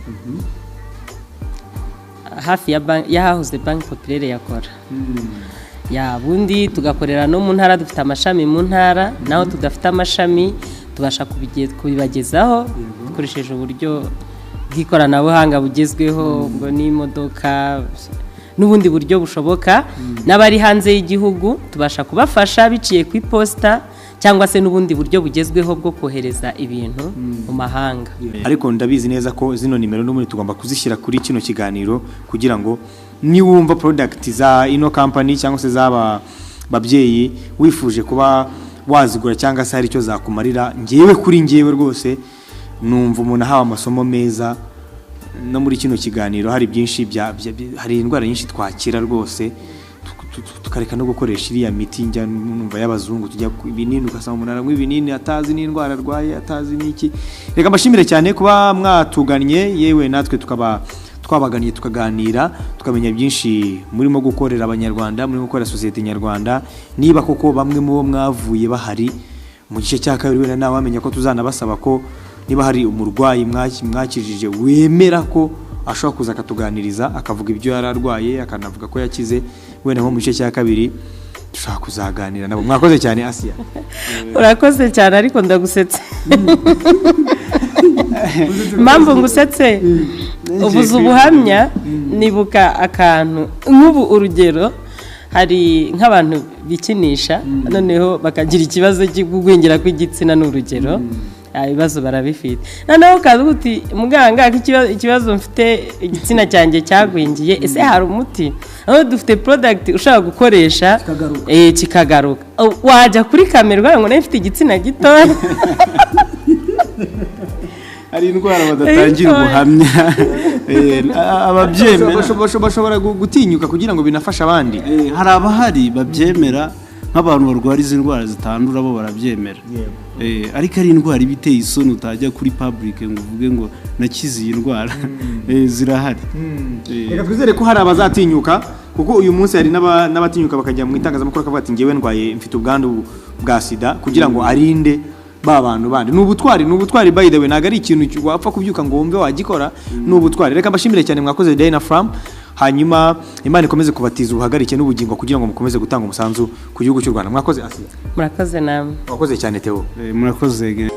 hafi y'ahahoze Banki Populaire yakora. Ya bundi tugakorera no mu ntara, dufite amashami mu ntara, naho tudafite amashami tubasha kubibagezaho dukoresheje uburyo bw'ikoranabuhanga bugezweho, ubwo n'imodoka n'ubundi buryo bushoboka. N'abari hanze y'igihugu tubasha kubafasha biciye ku iposita cyangwa se n'ubundi buryo bugezweho bwo kohereza ibintu mu mahanga. Ariko ndabizi neza ko zino nimero n'ubundi tugomba kuzishyira kuri kino kiganiro, kugira ngo niwumva product za ino company cyangwa se zaba babyeyi wifuje kuba wazigura cyangwa se hari icyo zakumarira, ngewe kuri ngewe rwose numva umuntu ahawe amasomo meza no muri kino kiganiro. Hari byinshi, hari indwara nyinshi twakira rwose, tukareka no gukoresha iriya miti njya numva y'abazungu, tujya ibinini ugasanga umuntu aranywa ibinini atazi n'indwara arwaye, atazi n'iki. Reka mbashimire cyane kuba mwatugannye, yewe natwe tukaba twabaganiye, tukaganira, tukamenya byinshi murimo gukorera abanyarwanda, murimo gukorera sosiyete nyarwanda. Niba koko bamwe mu bo mwavuye bahari mu gice cya kabiri, wenda nawe wamenya ko tuzanabasaba ko niba hari umurwayi mwakijije wemera ko ashobora kuza akatuganiriza, akavuga ibyo yari arwaye, akanavuga ko yakize, wenda nko mu gice cya kabiri dushobora kuzaganira nabo. Mwakoze cyane Asiya. Urakoze cyane, ariko ndagusetse. Impamvu ngusetse, ubuze ubuhamya, nibuka akantu nk'ubu urugero Hari nk'abantu bikinisha, noneho bakagira ikibazo cy'ugwingira kw'igitsina, ni urugero. Ibibazo barabifite. Noneho ukaza uti: "Muganga, ko ikibazo mfite, igitsina cyanjye cyagwingiye, ese hari umuti?" Aho dufite product ushobora gukoresha Kikagaruka. Kikagaruka. Oh, wajya kuri kamera ukavuga ngo nawe mfite igitsina gitoya? Hari indwara badatangira ubuhamya. Ababyemera Bashobora gutinyuka kugira ngo binafashe abandi. Hari abahari babyemera, nk'abantu barwara izi ndwara zitandura, bo barabyemera. Ariko ari indwara iba iteye isoni, utajya kuri public ngo uvuge ngo nakize iyi ndwara. Zirahari. Reka twizere ko hari abazatinyuka, kuko uyu munsi hari n'abatinyuka bakajya mu itangazamakuru bakavuga ati: "Ngewe ndwaye, mfite ubwandu bwa sida," kugira ngo arinde ba bantu bandi. Ni ubutwari, ni ubutwari. By the way, ntabwo ari ikintu wapfa kubyuka ngo wumve wagikora, ni ubutwari. Reka mbashimire cyane, mwakoze Dynapharm. Hanyuma Imana ikomeze kubatiza ubuhagarike n'ubugingo kugira ngo mukomeze gutanga umusanzu ku gihugu cy'u Rwanda. Mwakoze, Asiya. Murakoze namwe. Mwakoze cyane, Theo. Murakoze.